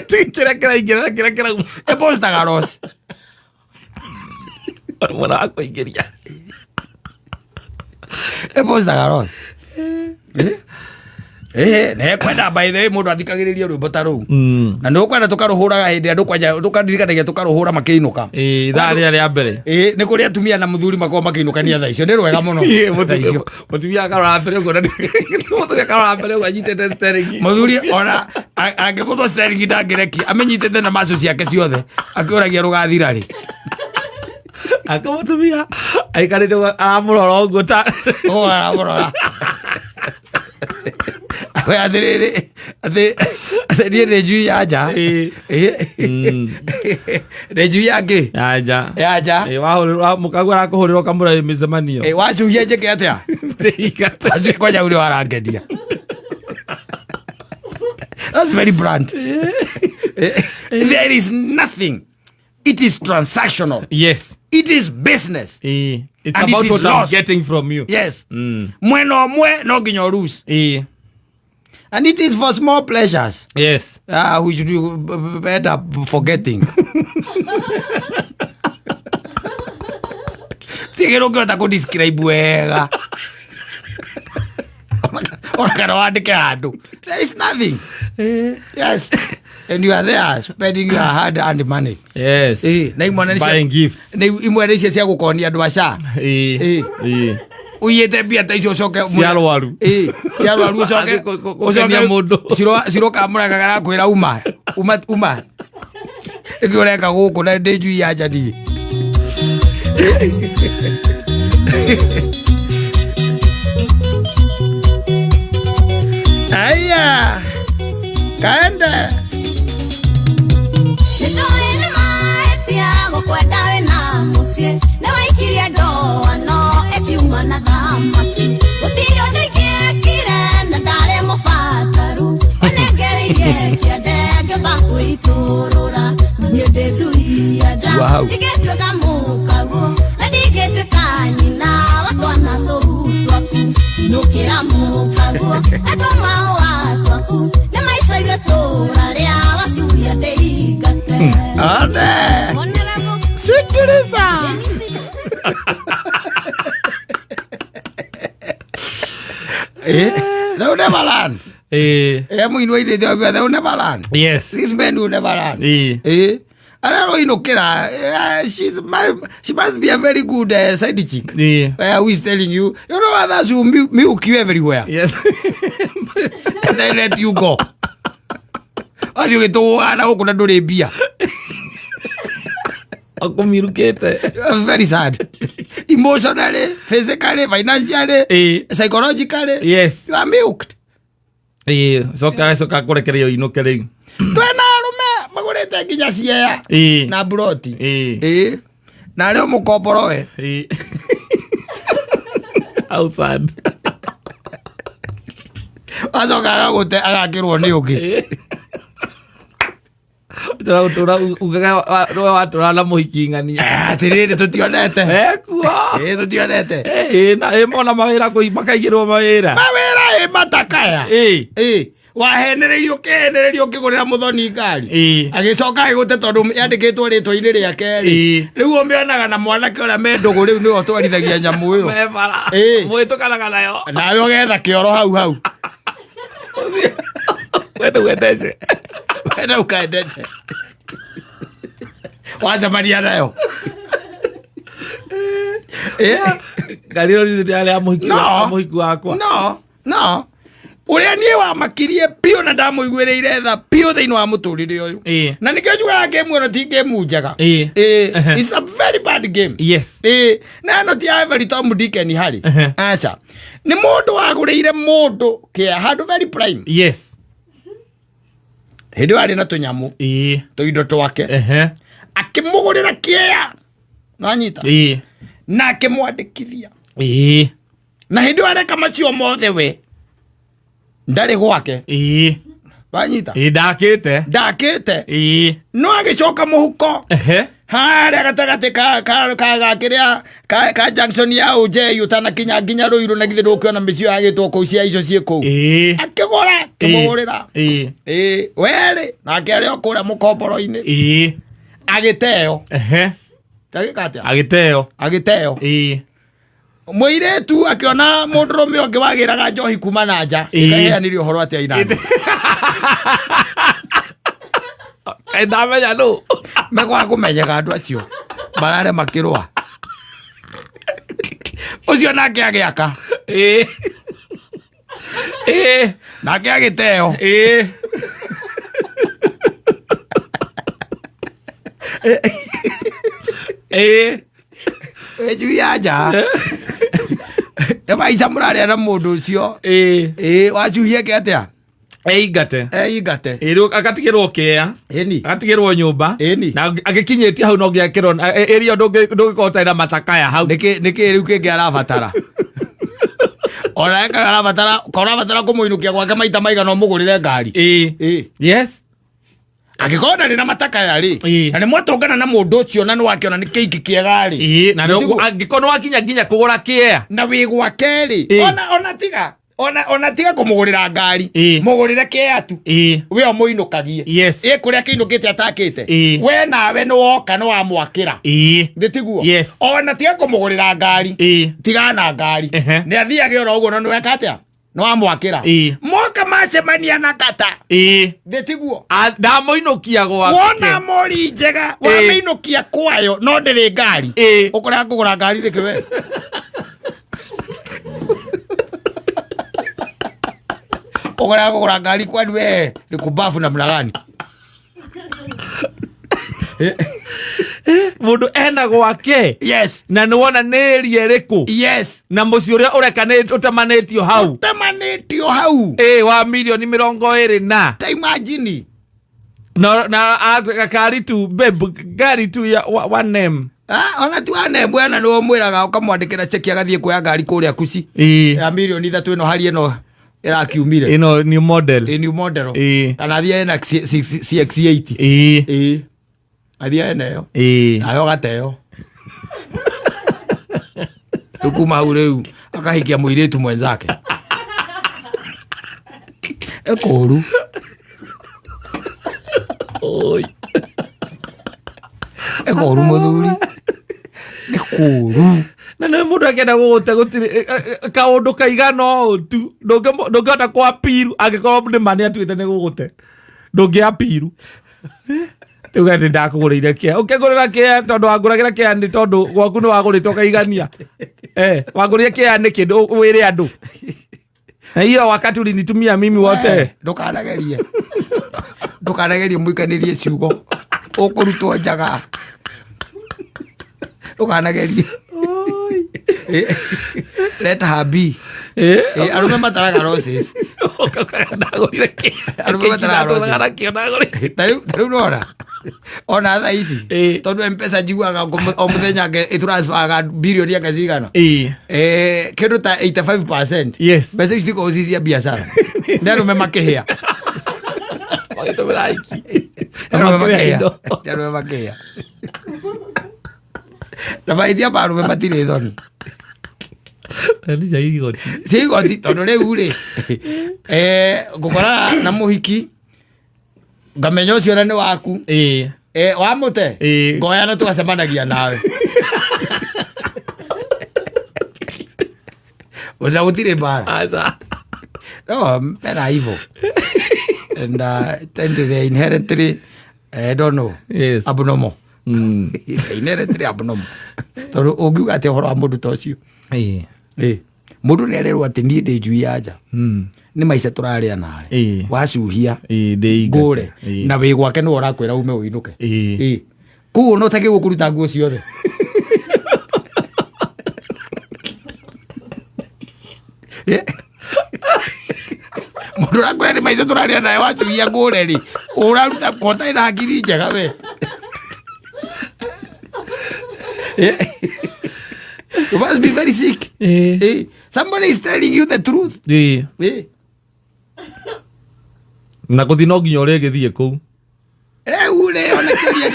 Kĩrĩa kĩraingĩra kĩrĩa kĩrauma. Ĩpostaga loss. Mwena wa kũingĩria. Ĩpostaga loss. Nĩ kwenda by the way mũndũ athikagĩrĩrie rwĩmbo ta rũu. Na nĩ ũkwenda tũkarũhũraga hĩndĩ ĩrĩa andũ kwanja tũkaririkanagia tũkarũhũra makĩinũka. Ĩĩ, ithaa rĩrĩa rĩa mbere. Ĩĩ, nĩ kũrĩ atumia na mũthuri makoragwo makĩinũkania thaa icio nĩ rwega mũno. Ĩĩ, Thaa icio. mũtumia akarora mbere ũguo na mũthuri akarora mbere ũguo anyitĩte steering. Mũthuri ona angĩgũthwo steering ndangĩrekia amenyitĩte na macu ciake ciothe akĩũragia rũgathira rĩ. Aka mũtumia aikarĩte ũguo aramũrora ũguo ta Ũguo aramũrora. We atĩrĩrĩ, atĩ niĩ nĩ njui ya nja. Ĩĩ. Ĩĩ. Nĩ njui ya kĩ? Ya nja. Ya nja. Ĩĩ, wahũrĩrwo mũkaguo arakũhũrĩra ũkamũra mĩcemanio. Ĩĩ, wacuhia njĩke atĩa? Ĩĩ. Wacuhia kwanja ũrĩa warangendia. That's very blunt. There is nothing. It is transactional. Yes. It is business. Ĩĩ. It's And it about is what I'm loss. getting from you. Yes. Mwena ũmwe no nginya ũlose. Ĩĩ. And it is for small pleasures. Yes. Which you end up forgetting. Tigä rå ngä hota kå describe wega. Ona kana wandĩke handũ. There is nothing. Yes. And you are there spending your hard earned money. Yes. Na imwe nĩ Buying gifts. Na imwe nĩ icio cia gũkonia andũ aca. Ĩĩ. Ĩĩ. Ũiyĩte mbia ta icio ũcoke Cia arwaru. Ĩĩ, cia arwaru ũcoke Athiĩ gũkenia mũndũ. ciroka Mũrang'a garakwĩra uma. Uma uma. Nĩkĩ ũreka gũkũ na ndĩ njui ya nja niĩ. Aya. Kaenda. Nĩtũĩ nĩ mahĩtia gũkwenda wĩna mũciĩ. Nĩ waikirie ndoano ĩkiuma na thamaki. Gũtirĩ ũndũ ingĩekire na ndarĩ mũbataru. Wanengereirie kĩande ngĩamba kwĩitũrũra. No niĩ ndĩ njui ya nja. Wow. Ndingĩtuĩka mũkaguo na ndingĩtuĩka nyina wa twana tũu twaku. Inũkĩra mũkaguo na tũmahũa twaku. Nĩ maica ithuĩ tũrarĩa wacuria ndĩingate. Ande. Sikiliza. They will never learn. Mũini wa irĩthi auga, they will never learn. Yes. These men will never learn. Aroinũkĩra, she must be a very good side chick. Who is telling you, you know, others who milk you everywhere. And then let you go. Wathiĩ ũgĩtũgũgaga na gũkũ na ndũrĩ mbia. Akũmirukĩte. Very sad. Emotionally, physically, financially, psychologically, you are milked. Ĩĩ, coka coka kũrekererio inũke rĩu. Twĩna arũme magũrĩte nginya ciea na mburoti. Ĩĩ. Na arĩ o mũkomboro we. Ĩĩ. How sad. Acoka agagũte agakĩrwo nĩ ũngĩ. Tũratũra ugaga nĩwe watũra na mũhiki ng'ania. Atĩrĩrĩ tũtionete. Ekuo. Ĩĩ tũtionete. Ĩĩ, na ĩ mona mawĩra kũi makaigĩrwo mawĩra. Mawĩra ĩ matakaya. Ĩĩ. Ĩĩ. Wahenereirio ũkĩhenererio ũkĩgũrĩra mũthoni ngari. Ĩĩ. Agĩcoka agĩgũte tondũ yandĩkĩtwo rĩtwa-inĩ rĩake rĩ. Ĩĩ. Rĩu ũmĩonaga na mwanake ũrĩa me ndũgũ rĩu nĩwe ũtwarithagia nyamũ ĩyo. Me bara. Ĩĩ. Mũhĩtũkanaga nayo. Nawe ũgetha kĩoro hau hau. Wende uendeshe. Wende ukaendeshe. Wacemania nayo. Ngari ĩyo nĩ yarĩ ya mũhiki No. wa mũhiki wakwa. No, no. Ũrĩa niĩ wamakirie biũ na ndamũiguĩrĩire tha biũ thĩinĩ wa mũtũrĩre ũyũ. Ĩĩ. Na nĩkĩo njugaga game ĩno ti game njega. Ĩĩ. Ĩĩ. Ehe. It's a very bad game. Yes. Ĩĩ. Na ĩno ti ya every Tom, Dick and Harry. Ehe. Aca. Nĩ mũndũ wagũrĩire mũndũ kĩa handũ very prime. Yes. Hĩndĩ ĩyo arĩ na tũnyamũ Ĩĩ. tũindo twake. Ehe. Akĩmũgũrĩra kĩea. Nanyita. Ĩĩ. Na akĩmwandĩkithia. Ĩĩ. Na hĩndĩ ĩyo areka macio mothe we ndarĩ gwake. Ĩĩ. Wanyita. Ĩĩ ndakĩte. Ndakĩte. Ĩĩ. No agĩcoka mũhuko. Ehe. Harĩa gatagatĩ ka ka ka ga kĩrĩa ka ka junction ya Ũnjei ũtanakinya nginya Rũirũ na githĩ ndũkĩona mĩciĩ yagĩtwo kũu cia icio ciĩ kũu. Ĩĩ. Akĩgũra akĩmũgũrĩra. Ĩĩ. Ĩĩ werĩ nake arĩ o kũrĩa mũkomboro-inĩ. Ĩĩ. Agĩteo. Ehe. Agĩka atĩa? Agĩteo. Agĩteo. Ĩĩ. Mũirĩtu akĩona mũndũrũme ũngĩ wagĩraga njohi kuma na nja. Ĩĩ. Ĩkaheanire ũhoro atĩa inani. Kaĩ ndamenya nũ. Mekwaga kũmenyeka andũ acio marare makĩrũa. Ũcio nake agĩaka. Ĩĩ. Ĩĩ. Nake agĩteo. Ĩĩ. Ĩĩ. Wĩ ya nja. Nĩ maica mũrarĩa na mũndũ ũcio. Ĩĩ. Ĩĩ wacuhia ke atĩa? Eingate. Eingate. Ĩĩ rĩu agatigĩrwo kĩea. Ĩni. Agatigĩrwo nyũmba. Ĩni. Na agĩkinyĩtie hau no ngĩakĩrwo ĩrio ndũngĩkorwo ũtarĩ na matakaya hau. Nĩkĩ nĩkĩ rĩu kĩngĩ arabatara? Ona eka arabatara, korwo arabatara kũmũinũkia gwake maita maigana ũmũgũrĩre ngari. Ĩĩ. Ĩĩ. Yes. Angĩkorwo ndarĩ na matakaya rĩ, Ĩĩ. na nĩ mwatũngana na mũndũ ũcio na nĩ wakĩona nĩ kĩiki kĩega rĩ. Ĩĩ na Nĩtiguo? angĩkorwo nĩ wakinya nginya kũgũra kĩea. Na wĩ gwake rĩ, Ĩĩ. ona ona tiga ona ona tiga kũmũgũrĩra ngari, Ĩĩ. mũgũrĩre kĩea tu. Ĩĩ. We ũmũinũkagie. Yes. Ĩ kũrĩa kĩinũkĩte atakĩte. Ĩĩ. We nawe nĩ woka nĩ wamwakĩra. Ĩĩ. Nĩ tiguo? Yes. Ona tiga kũmũgũrĩra ngari. Ĩĩ. Tiga na ngari. Ehe. Nĩ athiage oro ũguo no nĩ weka atĩa? Nĩ wamwakĩra. Ĩĩ. Moka macemania na kata. Ĩĩ. Nĩ tiguo? Ndamũinũkia gwake. Wona mori njega Ĩĩ. wamĩinũkia kwayo no ndĩrĩ ngari. Ĩĩ. Ũkũrega kũgũra ngari nĩkĩ we? Ũkũrega kũgũra ngari kwani we ni kumbafu namna gani? Mũndũ ena gwake. Yes. Na nĩ wona nĩ ĩria ĩrĩkũ. Yes. Na mũciĩ ũrĩa ũreka nĩ ũtemanĩtio hau. Ũtemanĩtio hau. Ĩĩ wa mirioni mĩrongo ĩrĩ na. Ta imagine. Na gakari tu babe ngari tu ya one M. Ona tu ane bwana nĩ ũmwĩraga ũkamwandĩkĩra cheki agathiĩ kuoya ngari kũrĩa Kuci. Ĩĩ. Ya mirioni 3 ĩno hari ĩno ĩrakiumire. Ĩno new model. Ĩ new model. Ĩĩ. Kana athiĩ ena CX80. Ĩĩ. Ĩĩ. Athiĩ ena ĩyo. Ĩĩ. Nayo gateo. Rĩu kuma hau rĩu akahikia mũirĩtu mwenzake. Ĩkũru. Oi. Ĩkũru mũthuri. Nĩ kũru. Na nĩ mũndũ akĩenda gũgũte gũtirĩ kaũndũ kaigana ũũ tu ndũngĩhota kũ appeal angĩkorwo nĩ ma nĩ atuĩte nĩ gũgũte ndũngĩ appeal. Tuge nĩ ndakũgũrĩire kĩa ũkĩngũrĩra kĩa tondũ wangũragĩra kĩa nĩ tondũ gwaku nĩ wagũrĩte ũkaigania. Eh, wangũrĩre kĩa nĩkĩ wĩre andũ na hiyo wakati ulinitumia mimi wote. Ndũkanagerie, ndũkanagerie mũikanĩrie ciugo, ũkũrutwo njaga, ndũkanagerie. Let her be. Arũme mataraga roses. Ndagũrire kĩa. Arũme mataraga roses. Nakĩo ndagũrire. Ta rĩu nona ona thaa ici, tondũ Mpesa njiguaga o mũthenya ĩtransferaga birioni anga cigana, kĩndũ ta 85%, mbeca ici cikoragwo ci cia biacara, nĩ arũme makĩhĩa. Magĩtũmĩra aiki. Nĩ arũme makĩhĩa. Indo. Nĩ arũme makĩhĩa, na mahĩtia ma arũme matirĩ thoni. Nĩ cia igoti. Cia igoti, tondũ rĩu rĩ, ngũkora na mũhiki ngamenya ũcio ona nĩ waku. Wamũte. Ngoya na tũgacemanagia nawe ũca gũtirĩ mbara. Aca. No men are evil and tend to, they inherently, I don't know, abnormal. They inherently abnormal, tondũ ũngiuga atĩ ũhoro wa mũndũ ta ũcio, mũndũ nĩ arerwo atĩ niĩ ndĩ njui ya nja, nĩ maica tũrarĩa nawe, wacuhia ndĩ ngũre na wĩ gwake nĩwe ũrakwĩra ume ũinũke. Koguo no ũtagĩrĩirwo kũruta nguo ciothe. Mũndũ ũrakwĩra nĩ maica tũrarĩa nawe, wacuhia ngũre rĩ, ũraruta ko ũtarĩ na hakiri njega we. You must be very sick. Somebody is telling you the truth. Na gũthiĩ no nginya ũrĩa ĩgĩthiĩ kũu. Rĩu rĩ, onekeria.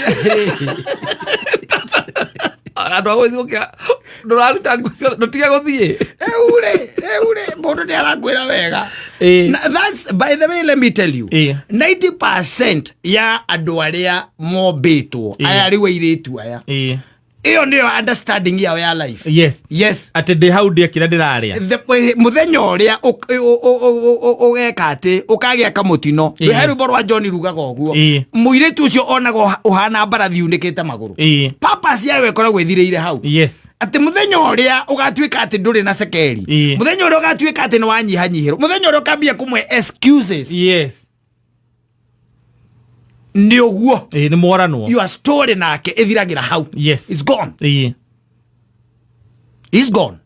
Andũ a gũthiĩ gũkĩa ndũraruta nguo ciothe, ndũtige gũthiĩ. Rĩu rĩ, mũndũ nĩ arakwĩra wega. Na that's, by the way, let me tell you, 90% ya andũ arĩa mombĩtwo aya rĩu airĩtu aya, ĩyo nĩyo understanding yao ya life. Yes. Atĩ ndĩ hau ndĩe kĩrĩa ndĩrarĩa. Mũthenya ũrĩa ũgeka atĩ ũkagĩa kamũtino, he rwĩmbo rwa John rugaga ũguo, mũirĩtu ũcio onaga ũhana mbarathi unĩkĩte magũrũ. Purpose yayo ĩkoragwo ĩthirĩire hau, atĩ mũthenya ũrĩa ũgatuĩka atĩ ndũrĩ na cekeri, mũthenya ũrĩa ũgatuĩka atĩ nĩ wanyihanyihĩrwo, mũthenya ũrĩa ũkambia kũmwe excuses, nĩ ũguo. Nĩ mworanwo. Your story nake ĩthiragĩra hau. It's gone. It's gone.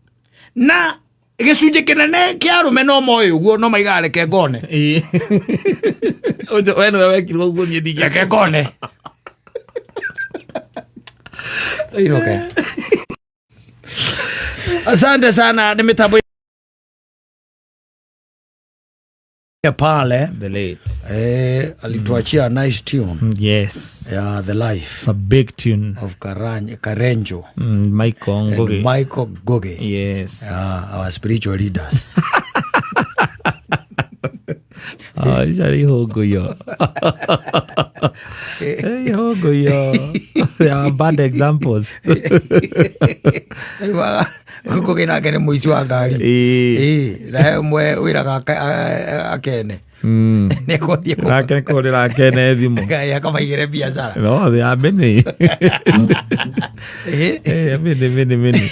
Na gĩcunjĩ kĩnene kĩa arũme no moĩ ũguo, no maigaga reke ngone. Ũcio we nĩwe wekirwo ũguo, niĩ ndingĩeka. Reke ngone. Tũinũke. Asante sana, nĩ mĩtambo ya pale. The late. Alituachia nice tune ya The Life It's a big tune. of Karenjo Michael and Ngugi. Michael Ngugi. Yeah, our spiritual leaders. Ah, icio nĩ ihũngũyo. Ihũngũyo. They are bad examples. Ngugi nake nĩ mũici wa ngari. Na he ũmwe wĩraga akene nĩ gũthiĩ Nake kũrĩra akene thimũ. Ngai akamaigĩre biacara. No, they are many. Many, many, many.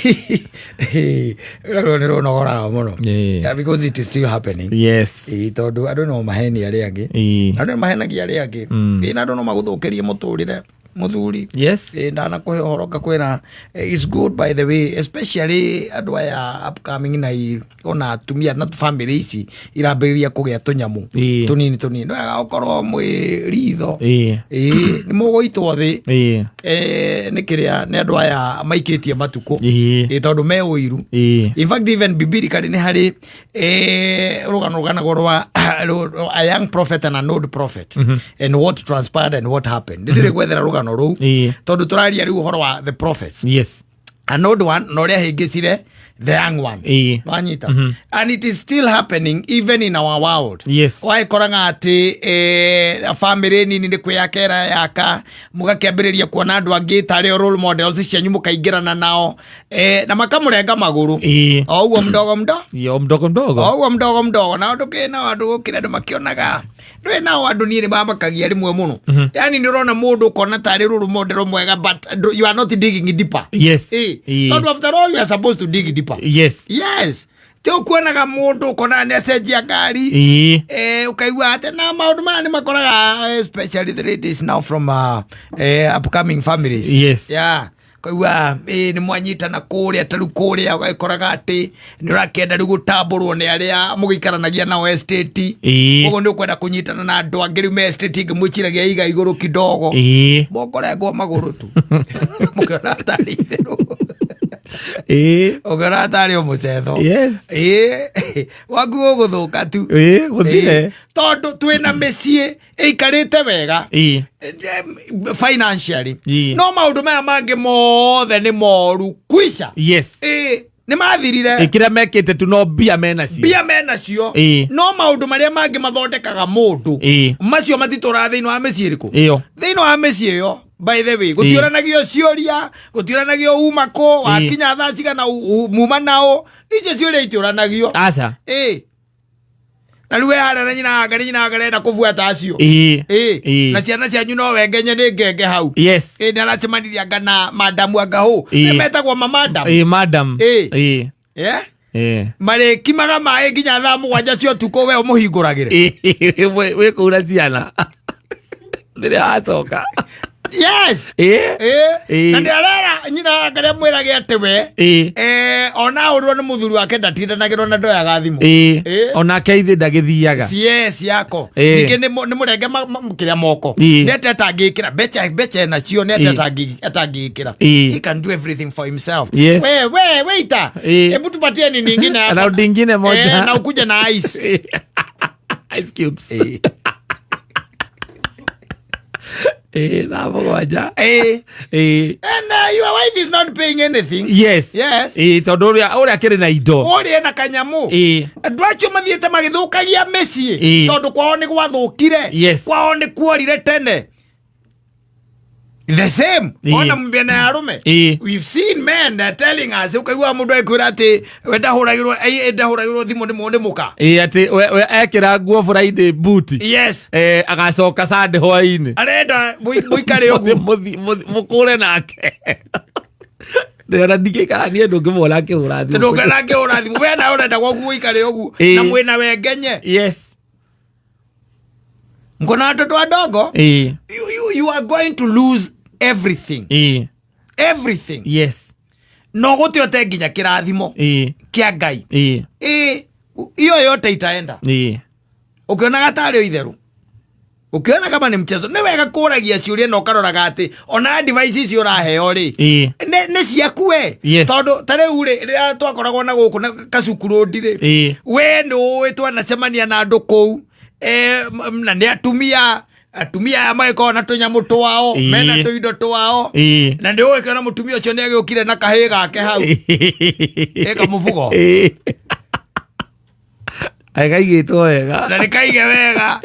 Ruo nĩ rũnogoraga mũno. Yeah, because it is still happening. Tondũ andũ no maheni arĩa angĩ, andũ nĩ mahenagia arĩa angĩ. Na andũ no magũthũkĩrie mũtũrĩre, mũthuri. Ndanakũhe ũhoro ngakwĩra, it's good, by the way, especially andũ aya upcoming na ona atumia na family ici irambĩrĩria kũgĩa tũnyamũ tũnini tũnini, nĩ wega gũkorwo mwĩ ritho. Nĩ mũgũitwo thĩ. Nĩ kĩrĩa nĩ andũ aya maikĩtie matukũ. Tondũ me ũiru. In fact, even biblically nĩ harĩ rũgano rũganagwo rwa a young prophet and an old prophet and what transpired and what happened. Ndĩrĩ gwethera rũgano rũu, tondũ tũraria rĩu ũhoro wa the prophets, an old one na ũrĩa ahĩngĩcire the young one. Wanyita? And it is still happening even in our world. Wagĩkoraga atĩ family nini nĩ kwĩyakera yaka, mũgakĩambĩrĩria kuona andũ angĩ tarĩ o role models cianyu, mũkaingĩrana nao, na makamũrenga magũrũ o ũguo mdogo mdo Yo mdogo mdogo. O ũguo mdogo mdogo, na ũndũ kĩ na andũ gũkĩra andũ makĩonaga. Ndũĩ nao andũ niĩ nĩ mamakagia rĩmwe mũno. Yani nĩ ũrona mũndũ ũkona tarĩ rũrũ model mwega, but you are not digging deeper. Tondũ after all you are supposed to dig deeper. Yes, ti ũkuonaga mũndũ ũkona nĩ acenjia ngari, ũkaigua atĩ na maũndũ maya nĩ makoraga, especially the ladies now from upcoming families. Yeah, kaigua nĩ mwanyitana kũrĩa, ta rĩu kũrĩa ũgagĩkoraga atĩ nĩ ũrakĩenda rĩu gũtambũrwo nĩ arĩa mũgĩikaranagia nao estate. Koguo nĩ ũkwenda kũnyitana na andũ angĩ rĩu me estate ĩngĩ, mwĩciragia iga igũrũ kidogo. Mũkorengwo magũrũ tu, mũkĩona tarĩ itherũ, ũkĩona tarĩ o mũcetho. Waku ũgũthũka tu. Gũthire. Tondũ twĩna mĩciĩ ĩikarĩte wega financially, no maũndũ maya mangĩ mothe nĩ moru kwisha. Nĩ mathirire. Kĩrĩa mekĩte tu no mbia menacio. Mbia menacio. No maũndũ marĩa mangĩ mathondekaga mũndũ, macio matitũraga thĩinĩ wa mĩciĩ ĩrĩkũ? Ĩyo. Thĩinĩ wa mĩciĩ ĩyo, by the way, gũtiũranagio ciũria, gũtiũranagio uma kũ, wakinya thaa cigana, muma nao, icio ciũria itiũranagio. Aca. Na rĩu we harĩa na nyina anga nĩ nyina anga arenda kũbuata acio. Na ciana cianyu no wengenye nĩ ngenge hau. Nĩ aracemanirie anga na madamu anga hũ. Nĩ metagwo mamadam. Madam. Marĩkimaga maĩ nginya thaa 7 cia ũtukũ, we ũmũhingũragĩre. Wĩ kũu na ciana rĩrĩa wacoka. Na nĩ arera nyina anga nĩ amwĩrage atĩ we ona ahũrwo nĩ mũthuri wake ndatindanagĩrwo na ndoyaga thimũ. Onake ithe ndagĩthiaga. Yes, yako. Ningĩ nĩ mũrenge kĩrĩa moko. Nĩ atĩ atangĩkĩra mbeca, mbeca enacio, nĩ atĩ atangĩkĩra. He can do everything for himself. We we waiter, hebu tupatie nini ingine hapa. Round ingine moja. Na ukuje na ice. Ice cubes. Thaa 7. And your wife is not paying anything. Yes. Tondũ ũrĩa akĩrĩ na indo. Ũrĩa ena kanyamũ. Andũ acio mathiĩte magĩthũkagia mĩciĩ tondũ kwao nĩ gwathũkire. Kwao nĩ kuorire tene. The same ona mĩena ya arũme. We've seen men telling us, ũkaigua mũndũ ekwĩra atĩ we ndahũragĩrwo thimũ nĩ mũka. Atĩ we ekĩra nguo Friday buti. Agacoka Sunday hwaĩ-inĩ. Arenda mũikare ũguo. Mũkũre nake. Ndĩrona ndingĩikara niĩ ndũngĩmuona akĩhũra thimũ. Ndũngĩona akĩhũra thimũ, we nawe ũrenda gwaku gũikare ũguo na mwĩna wengenye. Mko na watoto wadogo. You are going to lose everything. Everything. No gũtĩ ũte nginya kĩrathimo kĩa Ngai. Hiyo yote itaenda. Ũkĩonaga tarĩ o itherũ, ũkĩona kama nĩ mchezo. Nĩ wega kũragia ciũria na ũkaroraga atĩ ona device icio ũraheo rĩ, nĩ ciaku we. Tondũ ta rĩu rĩ, rĩrĩa twakoragwo na gũkũ na kacukuru rĩ, we nĩ ũĩ twanacemania na andũ kũu, na nĩ atumia, atumia aya magĩkorwo na tũnyamũ twao, mena tũindo twao, na nĩ ũĩ kĩona mũtumia ũcio nĩ agĩũkire na kahĩĩ gake hau ĩka mũbugo. Gaigĩtwo wega. Na nĩ kaige wega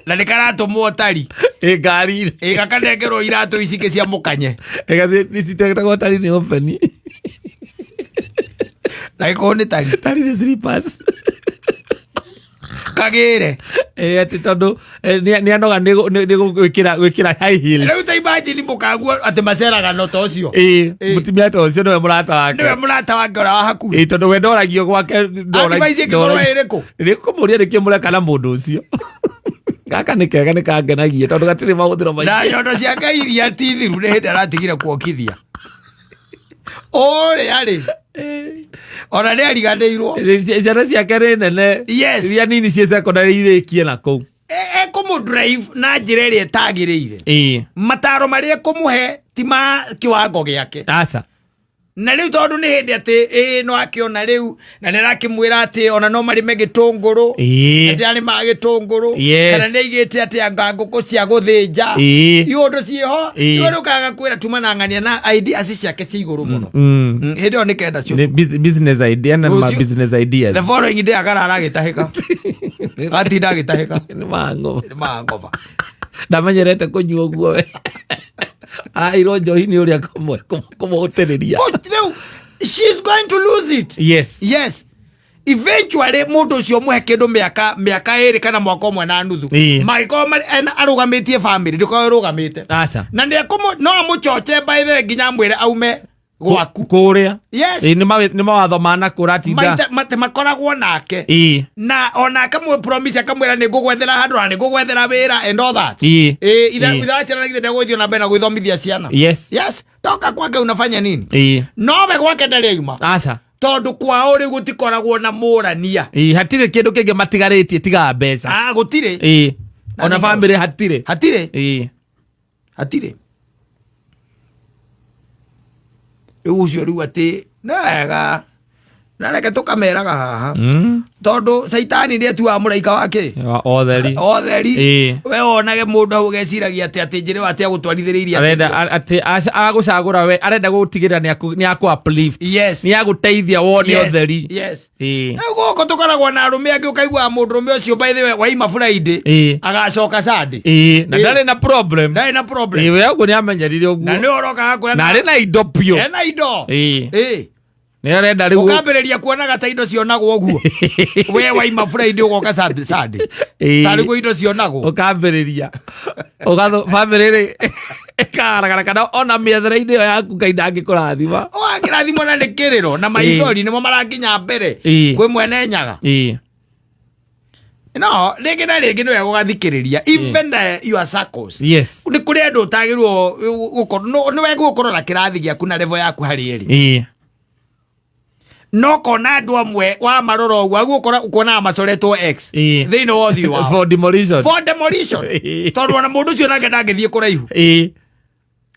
na nĩ karatũmwo tari. Ngari-inĩ. Gakanengerwo iratũ ici ingĩ cia mũkanye. Ĩgathiĩ nĩcitetagwo tari nĩ open. Na gĩkorwo nĩ tari. Tari nĩ slippers. Kagĩre. Atĩ tondũ nĩ anoga nĩ gwĩkĩra high heels. Rĩu ta imagine mũkaguo atĩ maceraga no ta ũcio. Mũtumia ta ũcio nĩwe mũrata wake. Nĩwe mũrata wake ũrĩa wa hakuhĩ. Tondũ we ndoragio gwake. Advice ĩngĩkorwo ĩrĩkũ? Nĩ kũmũria nĩkĩ mũreka na mũndũ ũcio. Gaka nĩ kega, nĩ kangenagia tondũ gatirĩ mahũthĩro maingĩ. Na nyondo ciake iria ti thiru nĩ hĩndĩ aratigire kuokithia. Ũrĩa rĩ ona nĩ ariganĩirwo. Ciana ciake nĩ nene. Iria nini ciĩ secondary irĩkie na kũu. Ekũmũ drive na njĩra ĩrĩa ĩtagĩrĩire. Mataro marĩa ekũmũhe ti ma kĩwango gĩake. Aca. Na rĩu tondũ nĩ hĩndĩ atĩ no akĩona rĩu na nĩ arakĩmwĩra atĩ ona no marĩme gĩtũngũrũ, atĩ arĩmaga gĩtũngũrũ, kana nĩ aigĩte atĩ anga ngũkũ cia gũthĩnja, iũndũ ciĩho. Rĩu rĩu kwĩra tuma na ng'ania na ideas ciake ci igũrũ mũno. Hĩndĩ ĩyo nĩ kenda cio. Nĩ business idea na ma business ideas. The following day akarara agĩtahĩka, atinda agĩtahĩka. Nĩ mango. Nĩ mangova. Ndamenyerete kũnyua ũguo, we arairwo njohi nĩ ũrĩa kũmũhũtĩrĩria. Rĩu she's going to lose it. Yes. Eventually mũndũ ũcio mũhe kĩndũ mĩaka 2 kana mwaka 1 na nuthu. Mangĩkorwo arũgamĩtie family ndĩkorwo ĩrũgamĩte. Aca. Na no amũchoche by the way nginya amwĩre aume gwaku. Kũrĩa. Yes. Ĩĩ, nĩ mawatho ma na kũratinda. Maita makoragwo nake. Ĩĩ. Na onake amwe promise akamwĩra nĩ ngũgwethera handũ na nĩ ngũgwethera wĩra and all that. Ĩĩ. Ĩĩ, ithe wa ciana githĩ ndegũthiĩ na mbere na gwĩthomithia ciana. Yes. Yes. Toka kwake unafanya nini? Ĩĩ. Nowe gwake ndarĩ auma. Aca. Tondũ kwao rĩu gũtikoragwo na mũrania. Ĩĩ, hatirĩ kĩndũ kĩngĩ matigarĩtie tiga mbeca. Ah, gũtirĩ. Ĩĩ. Ona family hatirĩ. Hatirĩ. Ĩĩ. Hatirĩ. Rĩu ũcio rĩu atĩ nĩ wega. Na reke tũkameraga haha. Tondũ caitani nĩ atuaga mũraika wake. Otheri. Otheri. Ĩĩ. We wonage mũndũ hau ũgeciragia atĩ njĩra ĩyo atĩ agũtwarithĩrĩirie atĩ Arenda atĩ agũcagũra we arenda gũtigĩrĩra nĩ akũ uplift. Yes. Nĩ agũteithia wone Yes. ũtheri. Yes. Ĩĩ. Rĩu gũkũ tũkoragwo na arũme angĩ ũkaiguaga mũndũrũme ũcio by the way waima Friday Ĩĩ. agacoka Sunday. Ĩĩ. Na Ĩĩ. ndarĩ na problem. Ndarĩ na problem. Ĩĩ, we ũguo nĩ amenyerire ũguo. Na nĩ ũroka gakwĩra Na arĩ na indo biũ. Ena indo. Ĩĩ. Ĩĩ. Nĩ arenda rĩu Ũkambĩrĩria kuonaga ta indo cionagwo ũguo. We waima Friday ũgoka Sunday. Ĩĩ. Tarĩ guo indo cionagwo. Ũkambĩrĩria. Ũgatho family rĩ ĩkaragara kana ona mĩethere-inĩ ĩyo yaku Ngai ndangĩkũrathima. Ũgakĩrathimwo na nĩ kĩrĩro na maithori nĩmo marakinya mbere Ĩĩ. kwĩ mwene Nyaga. Ĩĩ. No, rĩngĩ na rĩngĩ nĩ wega ũgathikĩrĩria even your circles. Yes. Nĩ kũrĩ andũ ũtagĩrĩirwo gũkorwo, nĩ wega gũkorwo na kĩrathi gĩaku na level yaku harĩa ĩrĩ. Ĩĩ. No kona andũ amwe wa marora ũguo agũkora ũkuonaga macoretwo X Ĩĩ. thĩinĩ wa ũthiũ wao. For demolition. For demolition. Ĩĩ. Tondũ ona mũndũ ũcio nake ndangĩthiĩ kũraihu. Ĩĩ.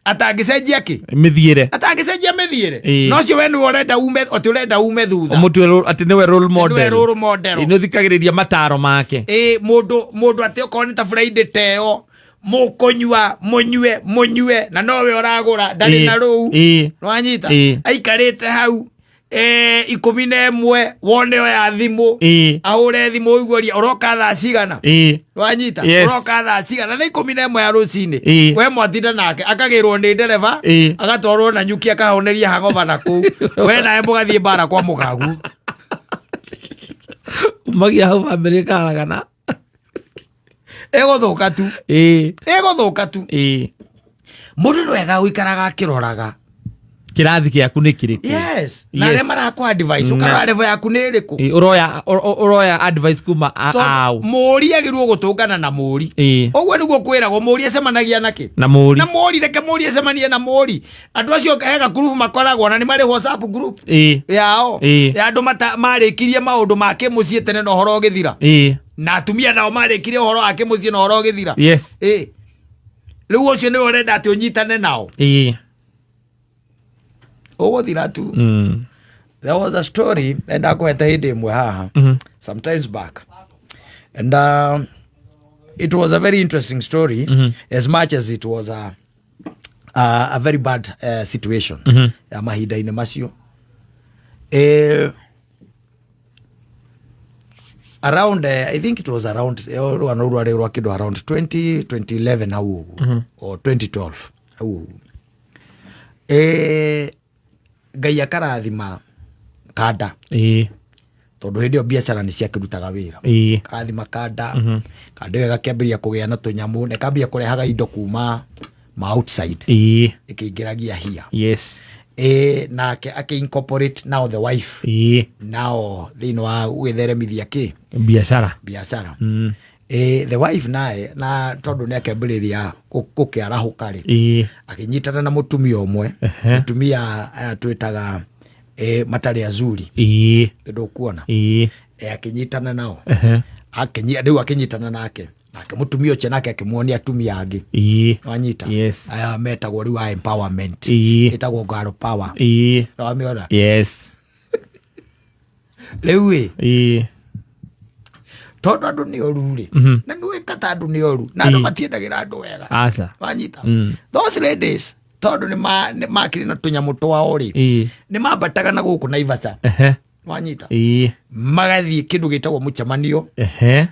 Atangĩcenjia kĩ? Mĩthiĩre. Atangĩcenjia mĩthiĩre. Ĩĩ. No ũcio we nĩwe ũrenda ume, atĩ ũrenda ume thutha. Ũmũtue atĩ nĩwe role model. Nĩwe role model. Ĩĩ, nĩũthikagĩrĩria mataro make. Ĩĩ, mũndũ atĩ okorwo nĩ ta Friday ta ĩyo, mũkũnyua, mũnyue, mũnyue, na nowe ũragũra, ndarĩ Ĩĩ. na rũu. Ĩĩ. Nĩwanyita? Ĩĩ. Aikarĩte hau, 11 wone oya thimũ. Ĩĩ. Ahũre thimũ ũiguaria, ũroka thaa cigana? Ĩĩ. Wanyita? Yes. Ũroka thaa cigana? Nĩ 11 ya rũcinĩ. Ĩĩ. We mwatinda nake, akagĩrwo nĩ ndereba, Ĩĩ. agatwarwo na nyuki akahoneria hangover na kũu. We nawe mũgathiĩ mbara kwa mũgagu. Umagia hau bamĩrĩ ĩkaragana. Ĩgũthũka tu. Ĩĩ. Ĩgũthũka tu. Ĩĩ. Mũndũ nĩ wega gũikaraga akĩroraga. Kĩrathi gĩaku nĩ kĩrĩkũ? Yes. Na Yes. arĩa marakũ advice, ũkarora level yaku nĩ ĩrĩkũ? Ĩĩ, ũroya advice kuma Tondũ aũ? Mũũri agĩrĩirwo gũtũngana na mũũri. Ĩĩ. Ũguo nĩguo kwĩragwo, mũũri acemanagia na kĩ? Na mũũri. Na mũũri, reke mũũri acemanie na mũũri. Andũ acio he gakurubu makoragwo na nĩ marĩ WhatsApp group. Ĩĩ. Yao. Ĩĩ. Ya andũ marĩkirie maũndũ ma kĩmũciĩ tene na ũhoro ũgĩthira. Ĩĩ. Na atumia nao marĩkirie ũhoro wa kĩmũciĩ na ũhoro ũgĩthira. Yes. Ĩĩ. Rĩu ũcio nĩwe ũrenda atĩ ũnyitane nao. Ĩĩ. Ũgũthira tu. There was a story and ndakwete hĩndĩ ĩmwe haha. Sometimes back. And it was a very interesting story as much as it was a very bad situation. Ya mahinda-inĩ macio. Around, I think it was around, rũgano rũu rwarĩ rwa kĩndũ around 2011 hau ũguo, or 2012 hau ũguo. Ngai akarathima kanda. Ĩĩ. Tondũ hĩndĩ ĩyo biacara nĩ ciakĩrutaga wĩra. Ĩĩ. Karathima kanda. Kanda ĩyo ĩgakĩambĩrĩria kũgĩa na tũnyamũ, na ĩkambia kũrehaga indo kuma ma outside. Ĩĩ. Ĩkĩingĩragia hia. Yes. Ĩĩ, nake akĩ incorporate now the wife. Ĩĩ. Nao thĩinĩ wa gwĩtheremithia kĩ? Biacara. Biacara. Ĩĩ, the wife naye, na tondũ nĩ akĩambĩrĩria gũkĩarahũka rĩ. Ĩĩ. Akĩnyitana na mũtumia ũmwe. Ehe. Mũtumia aya twĩtaga, matarĩ azuri. Ĩĩ. Ndũkuona. Ĩĩ. Akĩnyitana nao. Ehe. Rĩu akĩnyitana nake. Nake mũtumia ũcio nake akĩmuonia atumia angĩ. Ĩĩ. Wanyita? Yes. Aya metagwo rĩu a empowerment. Ĩĩ. Ĩtagwo girl power. Ĩĩ. Wamĩona? Yes. Rĩu ĩ. Ĩĩ. Tondũ andũ nĩ oru rĩ. Na nĩ wĩka ta andũ nĩ oru. Na andũ Ĩĩ. matiendagĩra andũ wega. Aca. Wanyita? Those ladies, tondũ nĩ makĩrĩ na tũnyamũ twao rĩ. Ĩĩ. Nĩ mambataga na gũkũ Naivasha. Ehe. Wanyita? Ĩĩ. Magathiĩ kĩndũ gĩtagwo mũcemanio. Ehe.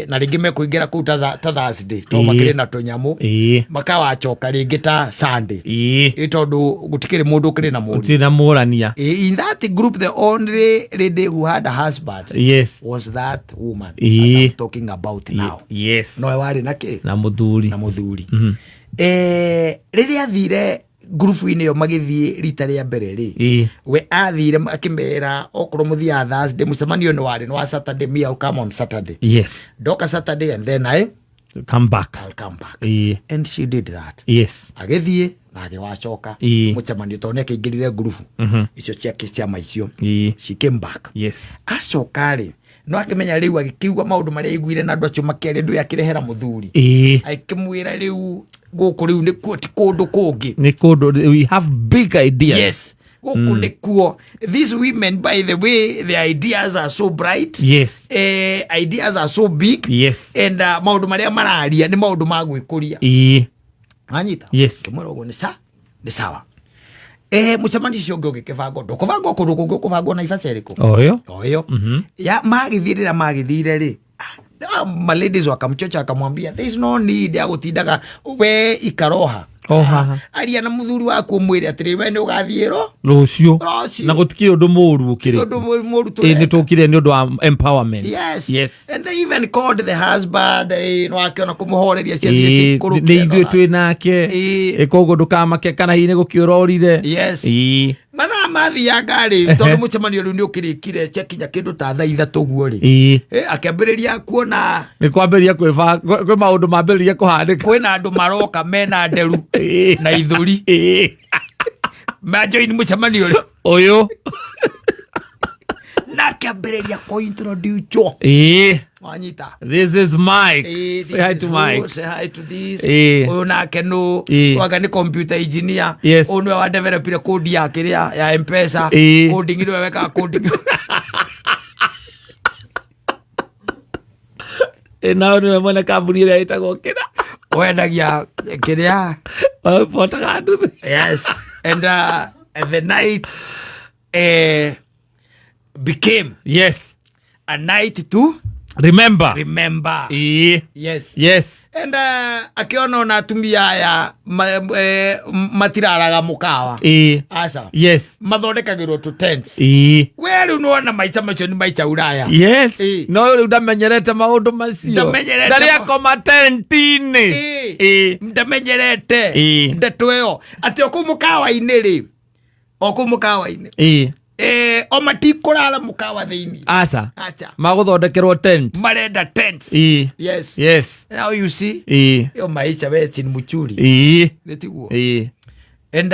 Na rĩngĩ mekũingĩra kũu ta Thursday to Ĩĩ. makĩrĩ na tũnyamũ. Ĩĩ. Makawacoka rĩngĩ ta Sunday. Ĩĩ. Tondũ gũtikĩrĩ mũndũ ũkĩrĩ na mũriũ. Gũtirĩ na mũrania. In that group, the only lady who had a husband Yes. was that woman Ĩĩ. that I'm talking about now. Yes. Nowe warĩ na kĩ? Na mũthuri. Na mũthuri. Rĩrĩa athire ngurubu-inĩ ĩyo magĩthiĩ rita rĩa mbere rĩ, Ĩĩ. we athire akĩmera okorwo mũthiaga Thursday, mũcemanio nĩ warĩ nĩ wa Saturday, me I'll come on Saturday. Yes. Ndoka Saturday and then I come back. I'll come back. Ĩĩ. And she did that. Yes. Agĩthiĩ na agĩwacoka Ĩĩ. mũcemanio tondũ nĩ akĩingĩrire ngurubu icio ciake ciama icio. Ĩĩ. She came back. Yes. Acoka rĩ, no akĩmenya rĩu agĩkĩigua maũndũ marĩa aiguire na andũ acio makĩaria ndũĩ akĩrehera mũthuri. Ĩĩ. Akĩmwĩra rĩu gũkũ rĩu nĩkuo ti kũndũ kũngĩ. Nĩ kũndũ we have big ideas. Yes. Gũkũ nĩkuo. These women, by the way, their ideas are so bright. Yes. Ideas are so big. Yes. And maũndũ marĩa mararia nĩ maũndũ ma gwĩkũria. Ĩĩ. Wanyita? Yes. Kĩmwĩra ũguo nĩ sawa. Mũcemanio ũcio ũngĩ ũgĩkĩbangwo, ndũkũbangwo kũndũ kũngĩ, ũkũbangwo Naivasha ĩrĩkũ? O ĩyo. O ĩyo. Ya magĩthiĩ rĩrĩa magĩthire rĩ, maladies wakamchocha akamwambia there is no need ya gũtindaga we ikaroha. O haha. Aria na mũthuri waku ũmwĩre atĩrĩrĩ we nĩ ũgathiĩ ro Rũciũ. Rũciũ. Na gũtikĩrĩ ũndũ mũũru ũkĩrĩ. Ũndũ mũũru Ĩĩ, nĩ tũreka. tũkire nĩ ũndũ wa empowerment. Yes. Yes. And they even called the husband, no akĩona kũmũhoreria ciathire Ĩĩ, cikũrũke. nĩ ithuĩ twĩ nake. Ĩĩ. Ĩ, koguo ndũkamake kana hihi nĩ gũkĩũra ũrire. Yes. Ĩĩ. Mathaa mathianga rĩ, tondũ mũcemanio rĩu nĩ ũkĩrĩkire ciakinya kĩndũ ta thaa ithatũ ũguo rĩ. Ĩĩ. Akĩambĩrĩria kuona Nĩ kwambĩrĩria kwĩ maũndũ mambĩrĩria kũhanĩka. Kwĩna andũ maroka mena nderu Ĩĩ. na ithũri. Ĩĩ. Majoin mũcemanio rĩ. Ũyũ. Na akĩambĩrĩria kũ-introduce. Ĩĩ. Wanyita? This is Mike. This Say hi is to who, Mike. say hi to this. Ĩĩ. Ũyũ nake nũ. Ĩĩ. Wanga nĩ computer engineer. Yes. Ũyũ nĩwe wa developire code ya kĩrĩa ya M-Pesa. Ĩĩ. Coding nĩwe wekaga coding. Ĩ, nao nĩwe mwene kambuni ĩrĩa ĩtagwo kĩra. Wendagia kĩrĩa. Botaga nduthi. Yes. And the night became Yes. a night to remember. Remember. Ĩĩ. Yes. Yes. And akiona ona atumia aya matiraraga mũkawa. Ĩĩ. Aca. Yes. Mathondekagĩrwo tũ tents. Ĩĩ. We rĩu nĩwona maica macio nĩ maica Ulaya. Yes. Ĩĩ. No rĩu ndamenyerete maũndũ macio. Ndamenyerete Ndarĩ akoma tent-inĩ. Ĩĩ. Ĩĩ. Ndamenyerete Ĩĩ. ndeto ĩyo atĩ o kũu mũkawa-inĩ rĩ, o kũu mũkawa-inĩ, Ĩĩ. o matikũrara mũkawa thĩinĩ. Aca. Aca. Magũthondekerwo tent. Marenda tents. Ĩĩ. Yes. Yes. Now you see. Ĩĩ. Yo maisha we chini muchuri. Ĩĩ. Nĩtiguo? Ĩĩ. And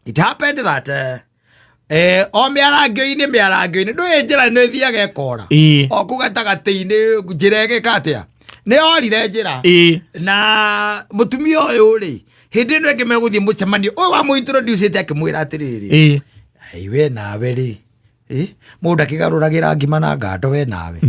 it happened that o mĩarangio-inĩ ndũĩ njĩra nĩ ĩthiaga ĩkora. Ĩĩ. O kũu gatagatĩ-inĩ njĩra ĩgĩka atĩa, nĩ yorire njĩra. Ĩĩ. Na mũtumia ũyũ rĩ, hĩndĩ ĩno ĩngĩ megũthiĩ mũcemanio ũyũ wa mũintroduce akĩmwĩra atĩrĩrĩ, Ĩĩ. "Ai, we nawe rĩ, mũndũ akĩgarũragĩra ngima na ngando we nawe."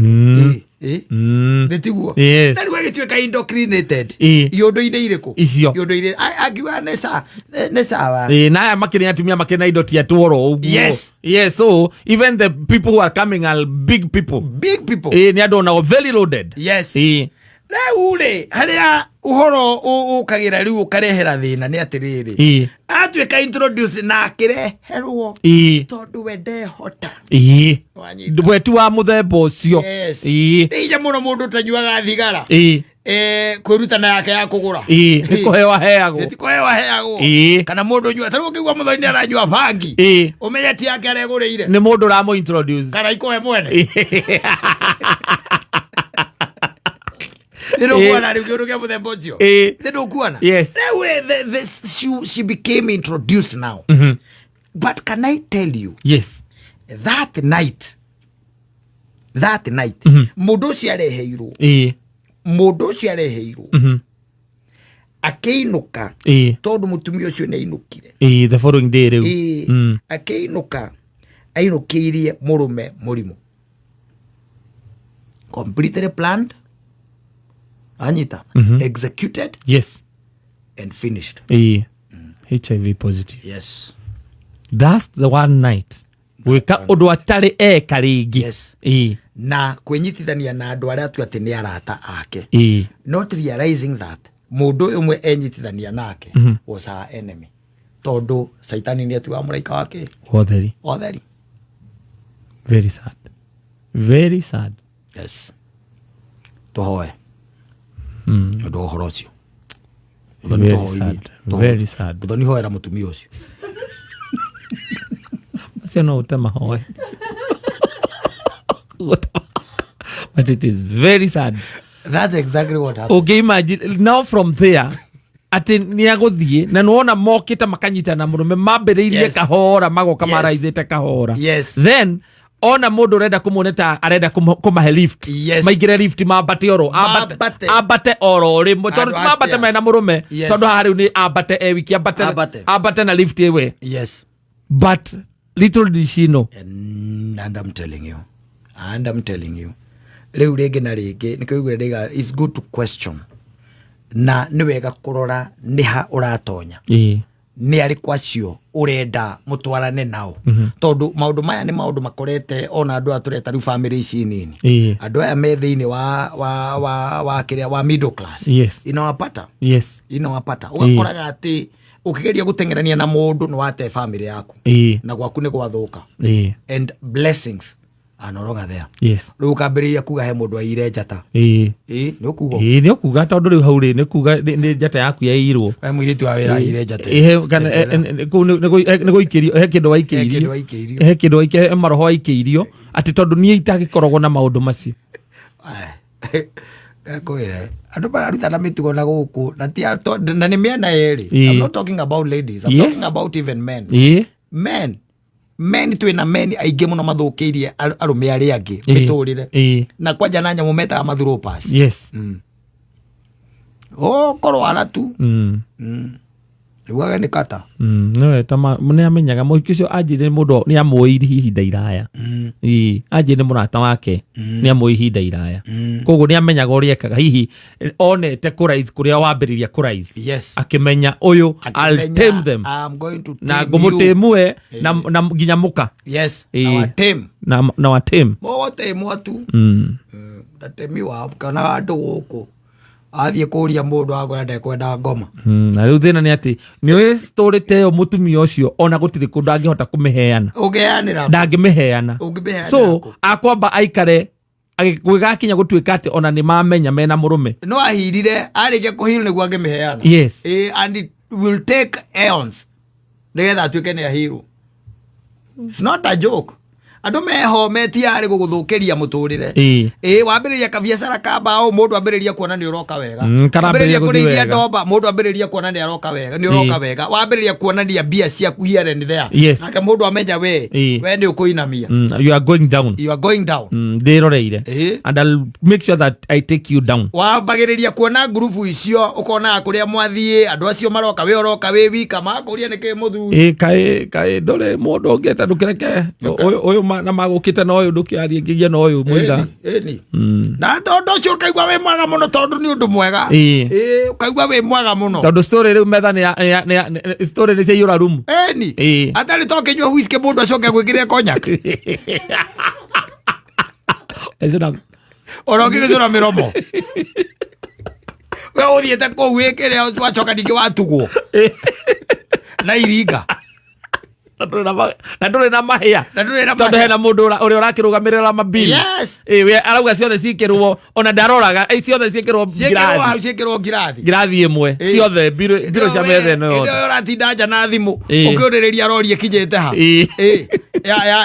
Nĩtiguo? Yes. Na rĩu agĩtuĩka indoctrinated. Ĩĩ. Iũndũ-inĩ irĩkũ? Icio. Iũndũ-inĩ akiuga nĩ sawa. Ĩĩ, na aya makĩrĩ atumia makĩrĩ na indo tia tworo ũguo. Yes. Yes, so even the people who are coming are big people. Big people. Ĩĩ, nĩ andũ onao very loaded. Yes. Ĩĩ. Rĩu rĩ, harĩa ũhoro ũkagĩra rĩu ũkarehera thĩna nĩ atĩrĩrĩ, Ĩĩ. atuĩka introduce na akĩreherwo Ĩĩ. tondũ we ndehota. Ĩĩ. Wanyita? We ti wa mũthemba ũcio. Yes. Ĩĩ. Nĩ hinya mũno mũndũ ũtanyuaga thigara Ĩĩ. Kwĩruta na yake ya kũgũra. Ĩĩ, nĩ kũheo aheagwo. Ti kũheo aheagwo. Ĩĩ. Kana mũndũ ũnyua, ta rĩu ũngĩigua mũthoni nĩ aranyua bangi, Ĩĩ. ũmenye ti yake aregũrĩire. Nĩ mũndũ ũramũ introduce. Kana ikũhe mwene. Nĩ ndũkuona rĩu kĩũndũ kĩa mũthemba ũcio? Ĩĩ. Nĩ ndũkuona? Yes. Rĩu rĩ, she became introduced now. But can I tell you, Yes. that night mũndũ ũcio areheirwo, Ĩĩ. mũndũ ũcio areheirwo akĩinũka, Ĩĩ. tondũ mũtumia ũcio nĩ ainũkire. Ĩĩ, the following day rĩu. Ĩĩ, akĩinũka ainũkĩirie mũrũme mũrimũ, completely planned, anyita, executed Yes. and finished. Ĩĩ. HIV positive. Yes. That's the one night. Gwĩka ũndũ atarĩ eka rĩngĩ. Yes. Ĩĩ. Na kwĩnyitithania na andũ arĩa atu atĩ nĩ arata ake, not realizing that mũndũ ũyũ ũmwe enyitithania nake was our enemy, tondũ Caitani nĩ atuaga mũraika wake Wotheri. Otheri. Very sad, very sad. Yes, tũhoe ũndũ wa ũhoro ũcio. Very sad, very sad. Mũthoni, hoera mũtumia ũcio. Macio no ũte mahoe, but it is very sad. That's exactly what happened. Ũngĩ imagine now from there atĩ nĩ agũthiĩ na nĩwona mokĩte makanyitana mũrũme mambĩrĩirie kahora magoka maraithĩte kahora. Then ona mũndũ ũrenda kũmuona ta arenda kũmahe lift, maingĩre lift mambate oro ambate. Mambate. Ambate oro rĩmwe tondũ Andũ ti a mambate stairs. mena mũrũme, tondũ haha rĩu nĩ ambate e wiki, ambate. Ambate. Ambate na lift ĩwe. But little did she know. And I'm telling you, and I'm telling you, rĩu rĩngĩ na rĩngĩ nĩkĩo igũrũ rĩga it's good to question, na nĩ wega kũrora nĩ ha ũratonya, nĩ arĩkũ acio ũrenda mũtwarane nao, tondũ maũndũ maya nĩ maũndũ makorete ona andũ aya tũreta rĩu family ici nini, andũ aya me thĩinĩ wa kĩrĩa wa middle class, inawapata, inawapata. Ũgakoraga atĩ ũkĩgeria gũteng'erania na mũndũ nĩ wate family yaku, na gwaku nĩ gwathũka, and blessings are no longer there. Rĩu ũkambĩrĩria kuga he mũndũ aire njata. Ĩ nĩ ũkuga. Ĩĩ, nĩ ũkuga tondũ rĩu hau rĩ nĩ kuga nĩ njata yaku yairwo. He mũirĩtu wa wĩra aire njata. Ĩhe, kana kũu nĩ gũikĩrio he kĩndũ He waikĩirio. kĩndũ waikĩirio. He kĩndũ he maroho waikĩirio atĩ tondũ niĩ itagĩkoragwo na maũndũ macio. Ngwĩre andũ mararutana mĩtugo na gũkũ na ti na nĩ mĩena yerĩ. I'm not talking about ladies, I'm talking about even men. Men twĩna men aingĩ mũno mathũkĩirie arũme arĩa angĩ mĩtũrĩre, na kwanja na nyamũ metaga mathuropas. Ũkũrwara tu. Iguaga nĩ kata. Nĩwe ta nĩ amenyaga mũhiki ũcio anjĩrire nĩ mũndũ nĩ amũĩ ihinda iraya. Ĩĩ, anjĩrire nĩ mũrata wake, nĩ amũĩ ihinda iraya, koguo nĩ amenyaga ũrĩa ekaga, hihi onete kũraise kũrĩa wambĩrĩria kũraise, akĩmenya ũyũ I'll Akĩmenya, tame them. I'm going to Na tame you. ngũmũtĩmue na nginya mũka. Our tame. Na wa tame. Mũgũtĩmwo tu. Ndatemiwa kana andũ gũkũ athiĩ kũria mũndũ akwĩra ndekwenda ngoma. Na rĩu thĩna nĩ atĩ nĩ ũĩ story ta ĩyo mũtumia ũcio ona gũtirĩ kũndũ angĩhota kũmĩheana. Ũngĩheanĩra? Ndangĩmĩheana. Ũngĩmĩheanĩra So kũ? akwamba aikare gwĩgakinya gũtuĩka atĩ ona nĩ mamenya mena mũrũme. No ahirire, arĩkia kũhirwo nĩguo angĩmĩheana. Ĩ, and it will take aeons nĩgetha atuĩke nĩ ahirwo. It's not a joke. Andũ meho metiarĩ gũgũthũkĩria mũtũrĩre. Ĩ wambĩrĩria kabiacara ka mbaũ, mũndũ ambĩrĩria kuona nĩ ũroka wega. Karambĩrĩria Wambĩrĩria gũthiĩ kũrĩithia wega. ndomba, mũndũ ambĩrĩria kuona nĩ aroka wega, nĩ ũroka wega. Wambĩrĩria kuonania mbia ciaku here and there, nake mũndũ amenya we we nĩ ũkũinamia. You are going down. You are going down. Ndĩroreire and I'll make sure that I take you down. Wambagĩrĩria kuona ngurubu icio, ũkonaga kũrĩa mwathiĩ andũ acio maroka, we ũroka wĩ wika, makũria nĩkĩ mũthuri. Ĩ kaĩ ndũrĩ mũndũ ũngĩ ta ndũkĩreke ũyũ na magũkĩte na ũyũ ndũkĩarie ngĩgie na ũyũ mũira. Ĩni na tondũ ũcio ũkaigua wĩ mwega mũno tondũ nĩ ũndũ mwega. Ĩ, ũkaigua wĩ mwega mũno. Tondũ story rĩu metha nĩ story nĩ ciaiyũra rumu. Ĩni atarĩ to kĩnyua whisky mũndũ acoke gwĩkĩre cognac. Ona ũngĩgĩcũra mĩromo we ũthiĩte kũu wĩkĩre wacoka ningĩ watugwo na iringa. Na ndũrĩ na mahĩa. Na ndũrĩ na tondũ mahĩa. Hena mũndũ ũrĩa ũrakĩrũgamĩrĩra mabili. Ĩ, we arauga ciothe ciĩkĩrwo ona ndaroraga ciothe ciĩkĩrwo ciĩkĩrwo hau ngirathi. Ciĩkĩrwo ngirathi. Ngirathi ĩmwe ciothe mbirũ cia metha ĩno yothe yothe. Ũratinda nja na thimũ ũkĩũrĩrĩria rori ĩkinyĩte ha. Ĩ,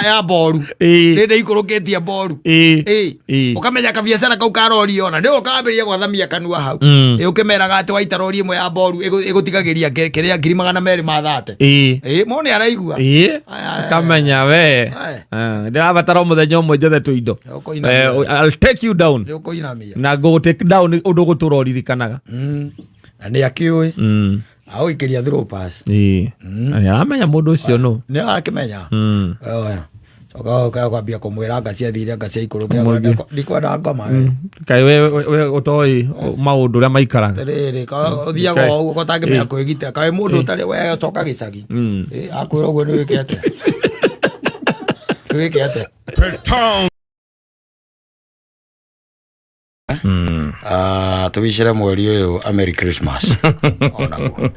ya mboru rĩndĩ ikũrũkĩtie mboru. Ĩ, ũkamenya kabiacara kau ka rori ona nĩ ũkambĩrĩria gwathamia kanua hau. Ĩ, ũkĩmeraga atĩ waita rori ĩmwe ya mboru ĩgũtigagĩria kĩrĩa 230,000. Ĩ, mo nĩ araigua. Ĩ, Aya, aya, aya. kamenya we. Aya. Ah, ndĩrabatara o mũthenya ũmwe njethe tũindo. Ũkũinamia. I'll take you down. Nĩ ũkũinamia. Na ngũgũ take down ũndũ ũgũtũra ũririkanaga. Na nĩ akĩũĩ agũikĩria through pass. Ĩ. Na nĩ aramenya mũndũ ũcio nũ. Nĩ arakĩmenya. Oya. Coka ũka kwambia kũmwĩra anga ciathire anga ciaikũrũkire. Mũingĩ. Ndikwenda ngoma we. Kaĩ we ũtoĩ maũndũ ũrĩa maikaraga. Atĩrĩrĩ, ũthiaga o ũguo ũtangĩmenya kwĩgitĩra kaĩ mũndũ ũtarĩ we coka gĩcagi. Ĩ, akwĩra ũguo nĩ wĩke atĩa? Wĩke atĩa? Ah, tũwicĩre mweri ũyũ a Merry Christmas onaguo.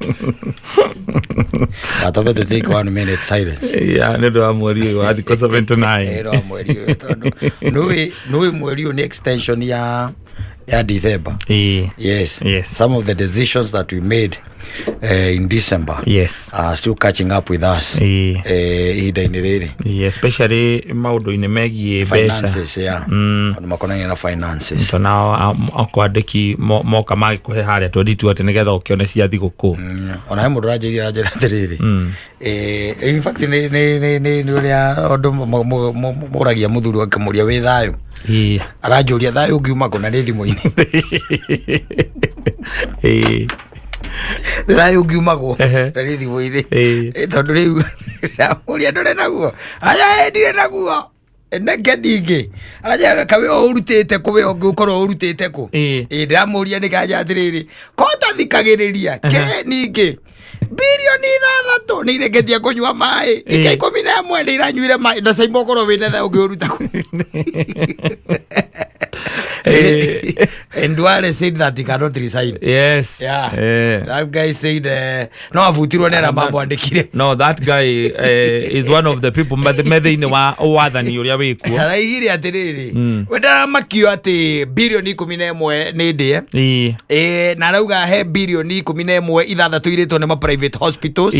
Atwambe tũ take one minute silence. Yeah, nĩ ũndũ wa mweri ũyũ wa thikũ 79. Ĩno wa mweri ũyũ tondũ nĩũĩ nĩũĩ mweri ũyũ nĩ extension ya December. Ĩĩ. Yes. Yes. Some of the decisions that we made in December are still catching up with us. Ihinda-inĩ rĩrĩ. Ĩĩ, especially maũndũ-inĩ megiĩ mbeca. Finances, yeah. Maũndũ makonainie na finances. Tondũ akwandĩki moka magĩkũhe harĩa 22 atĩ nĩgetha ũkĩone cia thigũkũ. Ona he mũndũ ũranjĩrire aranjĩra atĩrĩrĩ, in fact nĩ ũrĩa ũndũ mũragia mũthuri akĩmũria wĩ thayũ. Aranjũria thayũ ũngiuma kũ na nĩ thimũ-inĩ. Nĩ thayũ ũngiumagwo na nĩ thimũ-inĩ. Tondũ rĩu ndamũria ndũrĩ naguo, aya ndirĩ naguo, neke ningĩ aya kawe ũrutĩte kũ, we ũngĩkorwo ũrutĩte kũ. Ndĩramũria nĩ kanja atĩrĩrĩ, ko tathikagĩrĩria ke ningĩ bilioni 6 nĩ ireketie kũnyua maĩ, ike 11 nĩ iranyuire maĩ, na caima ũkorwo wĩna thayũ ũngĩũruta kũ. And Duale said that he cannot resign. Yes. Yeah. That guy said no abutirwo nĩ arĩa mamwandĩkire. No, that guy is one of the people me thĩinĩ wa wathani ũrĩa wĩkuo. Araigire atĩrĩrĩ, we ndaramakio atĩ bilioni 11 nĩ ndĩe. Na arauga he bilioni 11 6 irĩtwo nĩ ma private hospitals.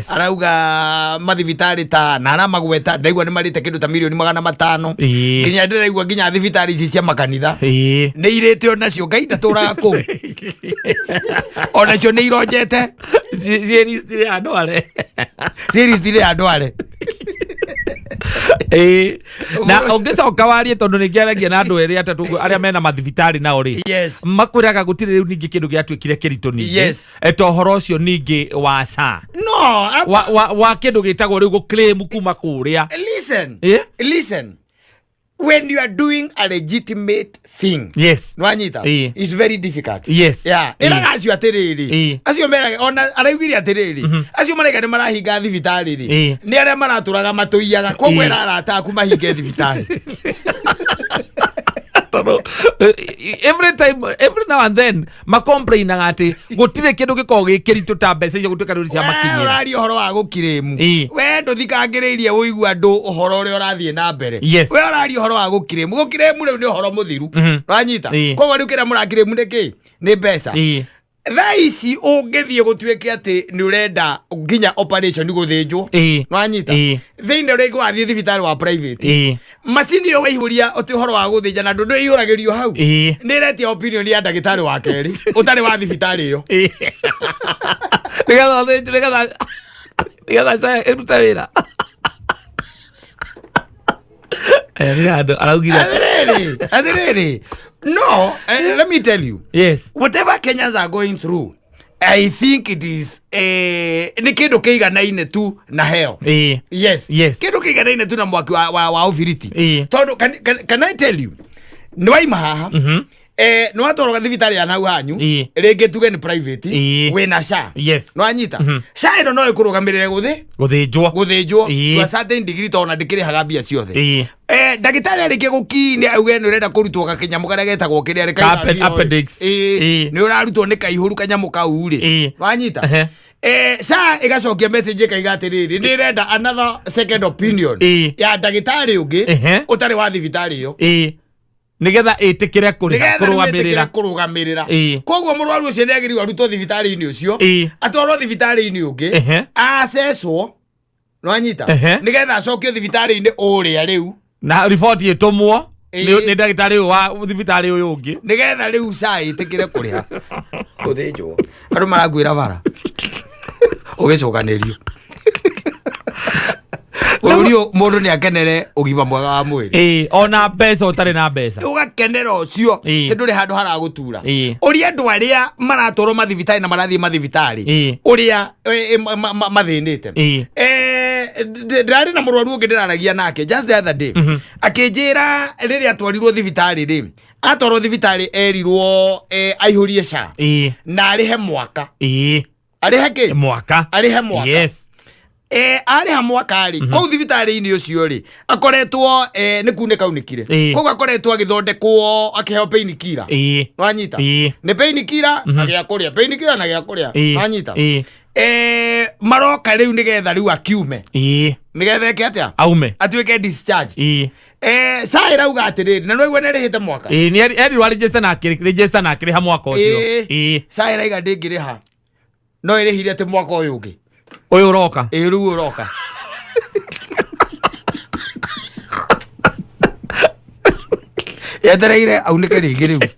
Arauga mathibitarĩ ta na aramagweta ndaigua nĩ marĩte kĩndũ ta milioni 500. Nginya ndĩraigua nginya thibitarĩ ici cia makanitha. Nĩ irĩte onacio, Ngai ndatũraga kũu. Onacio nĩ ironjete. Ciĩ list ya andũ are. Ciĩ list ya andũ are. Na ũngĩcoka warie tondũ nĩ ngĩaragia na andũ erĩ atatũ ũguo arĩa mena mathibitarĩ nao rĩ, makwĩraga gũtirĩ rĩu ningĩ kĩndũ gĩatuĩkire kĩritũ ningĩ. Ta ũhoro ũcio ningĩ wa SHA. No, Wa kĩndũ gĩtagwo rĩu gũ-claim kuma kũrĩa. Listen. Listen. When you are doing a legitimate thing. Nwanyita? It's very difficult. Yeah. Ĩraga acio atĩrĩrĩ. Acio meraga, ona araugire atĩrĩrĩ. Acio maraiga nĩ marahinga thibitarĩ rĩ. Nĩ arĩa maratũraga matũiyaga. Koguo ĩra arata aku mahinge thibitarĩ. Tondũ, every time, every now and then, makomplainaga atĩ gũtirĩ kĩndũ gĩkoragwo gĩ kĩritũ ta mbeca icio gũtuĩka rĩu cia We makinyĩra. ũraria ũhoro wa gũkirĩmu. We ndũthikangĩrĩirie ũigua andũ ũhoro ũrĩa ũrathiĩ na mbere. We ũraria ũhoro wa gũkirĩmu. Gũkirĩmu rĩu nĩ ũhoro mũthiru. Wanyita? Koguo rĩu kĩrĩa mũrakirĩmu nĩ kĩ? Nĩ mbeca. Thaa ici ũngĩthiĩ gũtuĩke atĩ nĩ ũrenda nginya operation gũthĩnjwo. Wanyita? Thĩinĩ rĩngĩ wathiĩ thibitarĩ wa private. Macini ĩyo waihũria ũtĩ ũhoro wa gũthĩnja na ndũ ĩihũragĩrio hau. Nĩ ĩretia opinion ya ndagĩtarĩ wa kerĩ ũtarĩ wa thibitarĩ ĩyo. Nĩgetha ũthĩnjwo, nĩgetha SHA ĩrute wĩra. Aya nĩ andũ araugire. Atĩrĩrĩ, atĩrĩrĩ. No, let me tell you. Whatever Kenyans are going through, I think it is nĩ kĩndũ kĩiganaine tu na heo. Yes. Kĩndũ kĩiganaine tu na mwaki wa ũbiriti. Tondũ can I tell you, nĩ waima haha, nĩ watwarwo thibitarĩ ya nau hanyu, rĩngĩ tuge nĩ private, wĩna SHA. Nĩ wanyita? SHA ĩno no ĩkũrũgamĩrĩre Gũthĩnjwo. Gũthĩnjwo to a certain degree tondũ ona ndĩkĩrĩhaga mbia ciothe. Ndagĩtarĩ arĩkia gũkinya auge nĩ ũrenda kũrutwo gakĩnyamũ karĩa getagwo kĩrĩa rĩ, Ka appendix. Nĩ ũrarutwo nĩ kaihũru kanyamũ kau rĩ. Wanyita? SHA ĩgacokia message ĩkaiga atĩrĩrĩ, nĩ ĩrenda another second opinion ya ndagĩtarĩ ũngĩ ũtarĩ wa thibitarĩ ĩyo. Nĩgetha ĩtĩkĩre kũrĩha, Nĩgetha rĩu kũrũgamĩrĩra. ĩtĩkĩre kũrũgamĩrĩra. Koguo mũrwaru ũcio nĩ agĩrĩirwo arutwo thibitarĩ-inĩ ũcio, atwarwo thibitarĩ-inĩ ũngĩ, acecwo, nĩwanyita? Nĩgetha acokio thibitarĩ-inĩ ũrĩa rĩu. Na riboti ĩtũmwo nĩ ndagĩtarĩ ũyũ wa thibitarĩ ũyũ ũngĩ. Nĩgetha rĩu SHA ĩtĩkĩre kũrĩha. Gũthĩnjwo. Andũ marakuĩra bara. Ũgĩcokanĩrio. Bũrũri ũyũ mũndũ nĩ akenere ũgima mwega wa mwĩrĩ. Ona mbeca ũtarĩ na mbeca. Ũgakenera ũcio, tondũ ndũrĩ handũ haragũtura. Ũria andũ arĩa maratwarwo mathibitarĩ na marathiĩ mathibitarĩ, ũrĩa mathĩnĩte. Ndĩrarĩ na mũrwaru ũngĩ ndĩraragia nake just the other day. Akĩnjĩra rĩrĩa atwarirwo thibitarĩ rĩ, atwarwo thibitarĩ erirwo aihũrie SHA. Na arĩhe mwaka. Arĩhe kĩ? Mwaka. Arĩhe mwaka. Arĩha mwaka rĩ, kũu thibitarĩ-inĩ ũcio rĩ, akoretwo nĩ kunĩka aunĩkire. Koguo akoretwo agĩthondekwo, akĩheo painkiller. Wanyita? Nĩ painkiller na gĩa kũrĩa, painkiller na gĩa kũrĩa. Wanyita? Maroka rĩu nĩgetha rĩu akiume, nĩgetha eke atĩa? Aume. Atuĩke discharge. SHA ĩrauga atĩrĩrĩ, na nĩwaigua nĩarĩhĩte mwaka. Ĩĩ, nĩ erirwo arĩnjĩsta na akĩrĩnjĩsta na akĩrĩha mwaka ũcio. SHA ĩraiga ndĩngĩrĩha, no ĩrĩhire atĩ mwaka ũyũ ũngĩ. Ũyũ ũroka. Ĩĩ, rĩu ũroka. Yetereire aunĩke rĩngĩ rĩu.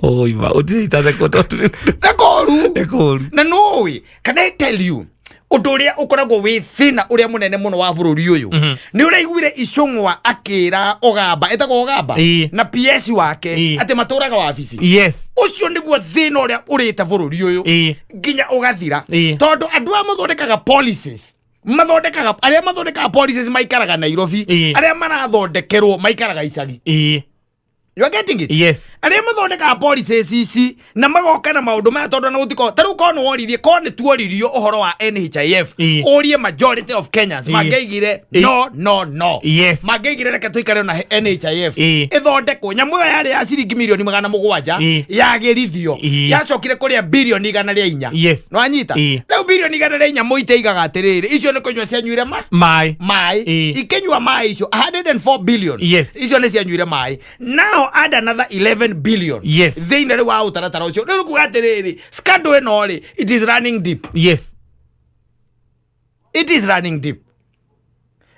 Oima ũtiritaze. Nĩ koru. Nĩ kũru. Na nũĩ, can I tell you ũndũ ũrĩa ũkoragwo wĩ thĩna ũrĩa mũnene mũno wa bũrũri ũyũ? Nĩ ũraiguire Icũng'wa akĩra Ogamba, ĩtagwo Ogamba, na PS wake, atĩ matũraga wabici. Ũcio nĩguo thĩna ũrĩa ũrĩte bũrũri ũyũ nginya ũgathira, tondũ andũ aya mathondekaga policies, mathondekaga, arĩa mathondekaga policies maikaraga Nairobi, arĩa marathondekerwo maikaraga icagi. You are getting it? Yes. Arĩa mathondekaga policies ici na magoka na maũndũ maya, tondũ na gũtiko ta rĩu, korwo nĩ woririe, korwo nĩ tuoririo ũhoro wa NHIF, ũrie majority of Kenyans, mangĩaigire no, no, no. Mangĩaigire reke tũikare na NHIF. Ĩthondekwo nyamũ ĩyo yarĩ ya ciringi mirioni 700, yagĩrithio, yacokire kũrĩa birioni 104. Nĩwanyita? Rĩu birioni 104 mũiteigaga atĩrĩrĩ, icio nĩ kũnyua cianyuire ma Maĩ. Maĩ. Ikĩnyua maĩ icio 104 billion, icio nĩ cianyuire maĩ. Now add another 11 billion thĩinĩ rĩu wa ũtaratara ũcio. Rĩu kuga atĩrĩrĩ, scandal ĩno rĩ, it is running deep. It is running deep,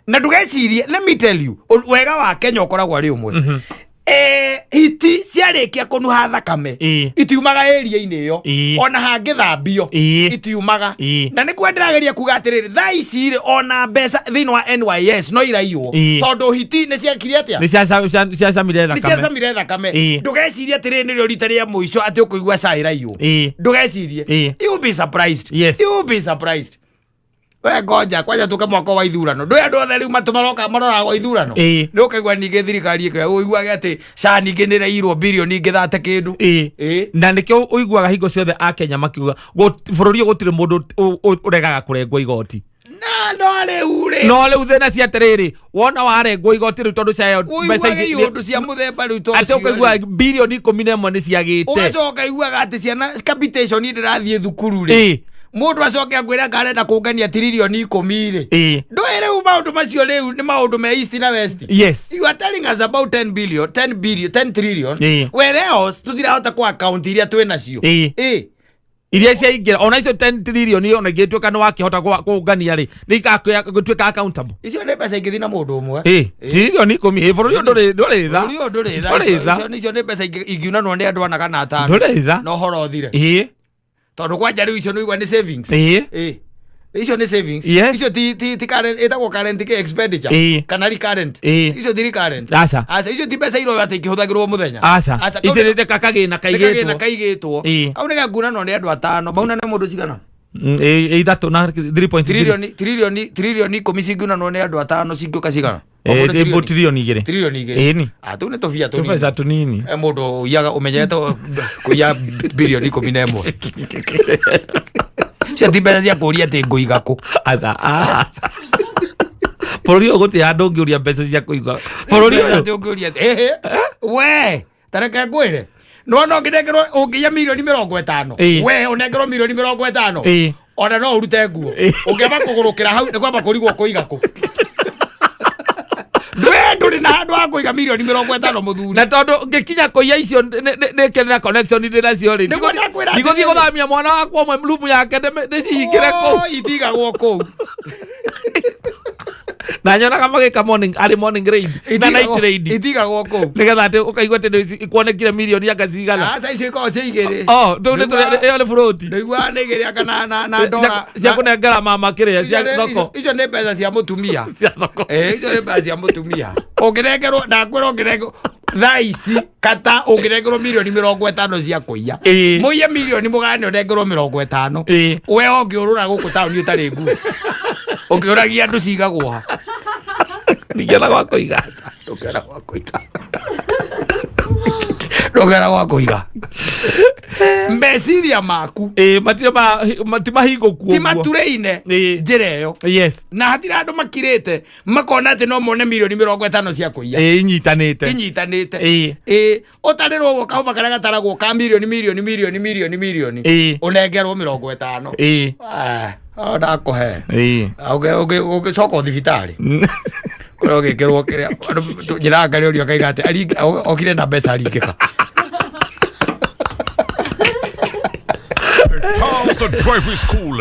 na ndũgecirie, let me tell you, wega wa Kenya ũkoragwo arĩ ũmwe. Hiti ciarĩkia kũnuha thakame, itiumaga area-inĩ ĩyo. Ona hangĩthambio, itiumaga. Na nĩkuo ndĩrageria kuga atĩrĩrĩ, thaa ici rĩ, ona mbeca thĩinĩ wa NYS no iraiywo, tondũ hiti nĩ ciakire atĩa? Nĩ ciacamire Nĩ thakame. Ciacamire thakame. Ndũgecirie atĩrĩrĩ nĩrĩo rita rĩa mũico atĩ ũkũigua SHA ĩraiywo. Ndũgecirie. You will be surprised. You will be surprised. We ngoja kwanja tuke mwaka wa ithurano, ndũĩ andũ othe rĩu matũ maroka maroragwo ithurano. Nĩ ũkaigua ningĩ thirikari ĩkĩoya, ũiguage atĩ SHA ningĩ nĩ ĩraiyirwo birioni ingĩ thate kĩndũ. Na nĩkĩo ũiguaga hingo ciothe Akenya makiuga bũrũri ũyũ gũtirĩ mũndũ ũregaga kũrengwo igoti. Na no rĩu rĩ, No rĩu thĩna cia atĩrĩrĩ, wona warengwo igoti rĩu, tondũ cayo mbeca ũiguage ici iũndũ cia mũthemba rĩu ta atĩ ũcio rĩ. ũkaigua birioni 11 nĩ ciagĩte. Ũgacoka iguaga atĩ ciana capitation ndĩrathiĩ thukuru rĩ, mũndũ acoke akwĩra karenda kũngania tiririoni 10 rĩ. Ndũĩ rĩu maũndũ macio rĩu nĩ maũndũ me east na west. You are telling us about 10 billion, 10 billion, 10 trillion, whereas tũtirahota ku account iria twĩ nacio. Iria ciaingĩra ona icio 10 trillion, ona ingĩtuĩka nĩ wakĩhota kũngania rĩ, nĩ igatuĩka accountable. Icio nĩ mbeca ingĩthiĩ na mũndũ ũmwe. Tiririoni 10, bũrũri ũyũ ndũrĩ tha. Bũrũri ũyũ ndũrĩ tha. Ndũrĩ tha. Icio nĩ mbeca ingiunanwo nĩ andũ ana kana atano, Ndũrĩ tha. na ũhoro ũthire, tondũ kwanja rĩu icio nĩ igua nĩ savings. Icio nĩ savings. Icio ti current, ĩtagwo current kĩ expenditure, kana recurrent. Icio ti recurrent. Aca. Aca, icio ti mbeca iroyo atĩ ikĩhũthagĩrwo mũthenya. Aca. Aca, kau Icio nĩ kakagĩna nĩ kagĩna kaigĩtwo. Kaigĩtwo. Kau nĩ gakunanwo nĩ andũ atano, maunane mũndũ cigana? Ithatũ na 3.3. Tiririoni 10 cingiunanwo nĩ andũ atano cingĩũka cigana? O mũndũ 2 tirioni. 2 tirioni. Ĩni. Ah, tũu nĩ tũbia tũnini. Tũbeca tũnini. Mũndũ ũiyaga ũmenyete kũiya birioni 11, cio ti mbeca cia kũria atĩ ngũiga kũ. Aca, aca, bũrũri ũyũ gũtirĩ handũ ũngĩũria mbeca cia kũiga bũrũri ũyũ. Atĩ ũngĩũria atĩ ĩhĩ, we tareke ngwĩre, nona ũngĩnengerwo, ũngĩiya mirioni 50, we ũnengerwo mirioni 50, ona no ũrute nguo. Ũngĩamba kũgũrũkĩra hau nĩ kwamba kũrigwo kũiga kũ. Ndwe ndũrĩ na handũ ha kũiga mirioni 50, mũthuri. Na tondũ ngĩkinya kũiya icio nĩkĩrĩ na connection ndĩ nacio rĩ, Nĩguo ndakwĩra ndigũthiĩ atĩrĩrĩ. Gũthamia mwana wakwa ũmwe rumu yake ndĩcihingĩre kũu. Oh, itigagwo kũu. Na nyonaga magĩka morning, arĩ morning raid na night raid. Itigagwo kũu. Nĩgetha atĩ ũkaigua atĩ kuonekire mirioni anga cigana. Aca, icio ikoragwo cia igĩrĩ. Oh, tũu nĩ ĩyo nĩ burũti. Ndũiguaga nĩ igĩrĩ anga na ndora Cia kũnengera mama kĩrĩa cia thoko. Icio nĩ mbeca cia mũtumia. Cia thoko. Icio nĩ mbeca cia mũtumia. Ũngĩnengerwo, ndakwĩra, ũngĩnengerwo thaa ici kata, ũngĩnengerwo mirioni 50 cia kũiya, mũiye mirioni mũgane, ũnengerwo 50, we ũngĩũrũra gũkũ taũni ũtarĩ nguo, ũkĩũragia andũ cigagwo ha. Ndingĩona gwa kũiga. Ndũngĩona gwa kũiga, ndũngĩona gwa kũiga. Meciria maku Ĩĩ, matirĩ timahingũku ti ũguo. matureine njĩra ĩyo. Na hatirĩ andũ makirĩte makona atĩ no mone mirioni 50 cia kũiya. Ĩĩ, inyitanĩte. Inyitanĩte. Ĩĩ, ũtarĩrwo ũguo kahũba karĩa gataragwo ka mirioni mirioni mirioni mirioni mirioni, ũnengerwo 50. Ah, ndakũhe. Ũgĩcoka thibitarĩ kũrĩa ũgĩkĩrwo kĩrĩa njĩra ngarĩ ũria akaiga atĩ okire na mbeca aringĩka. Palms Driving School.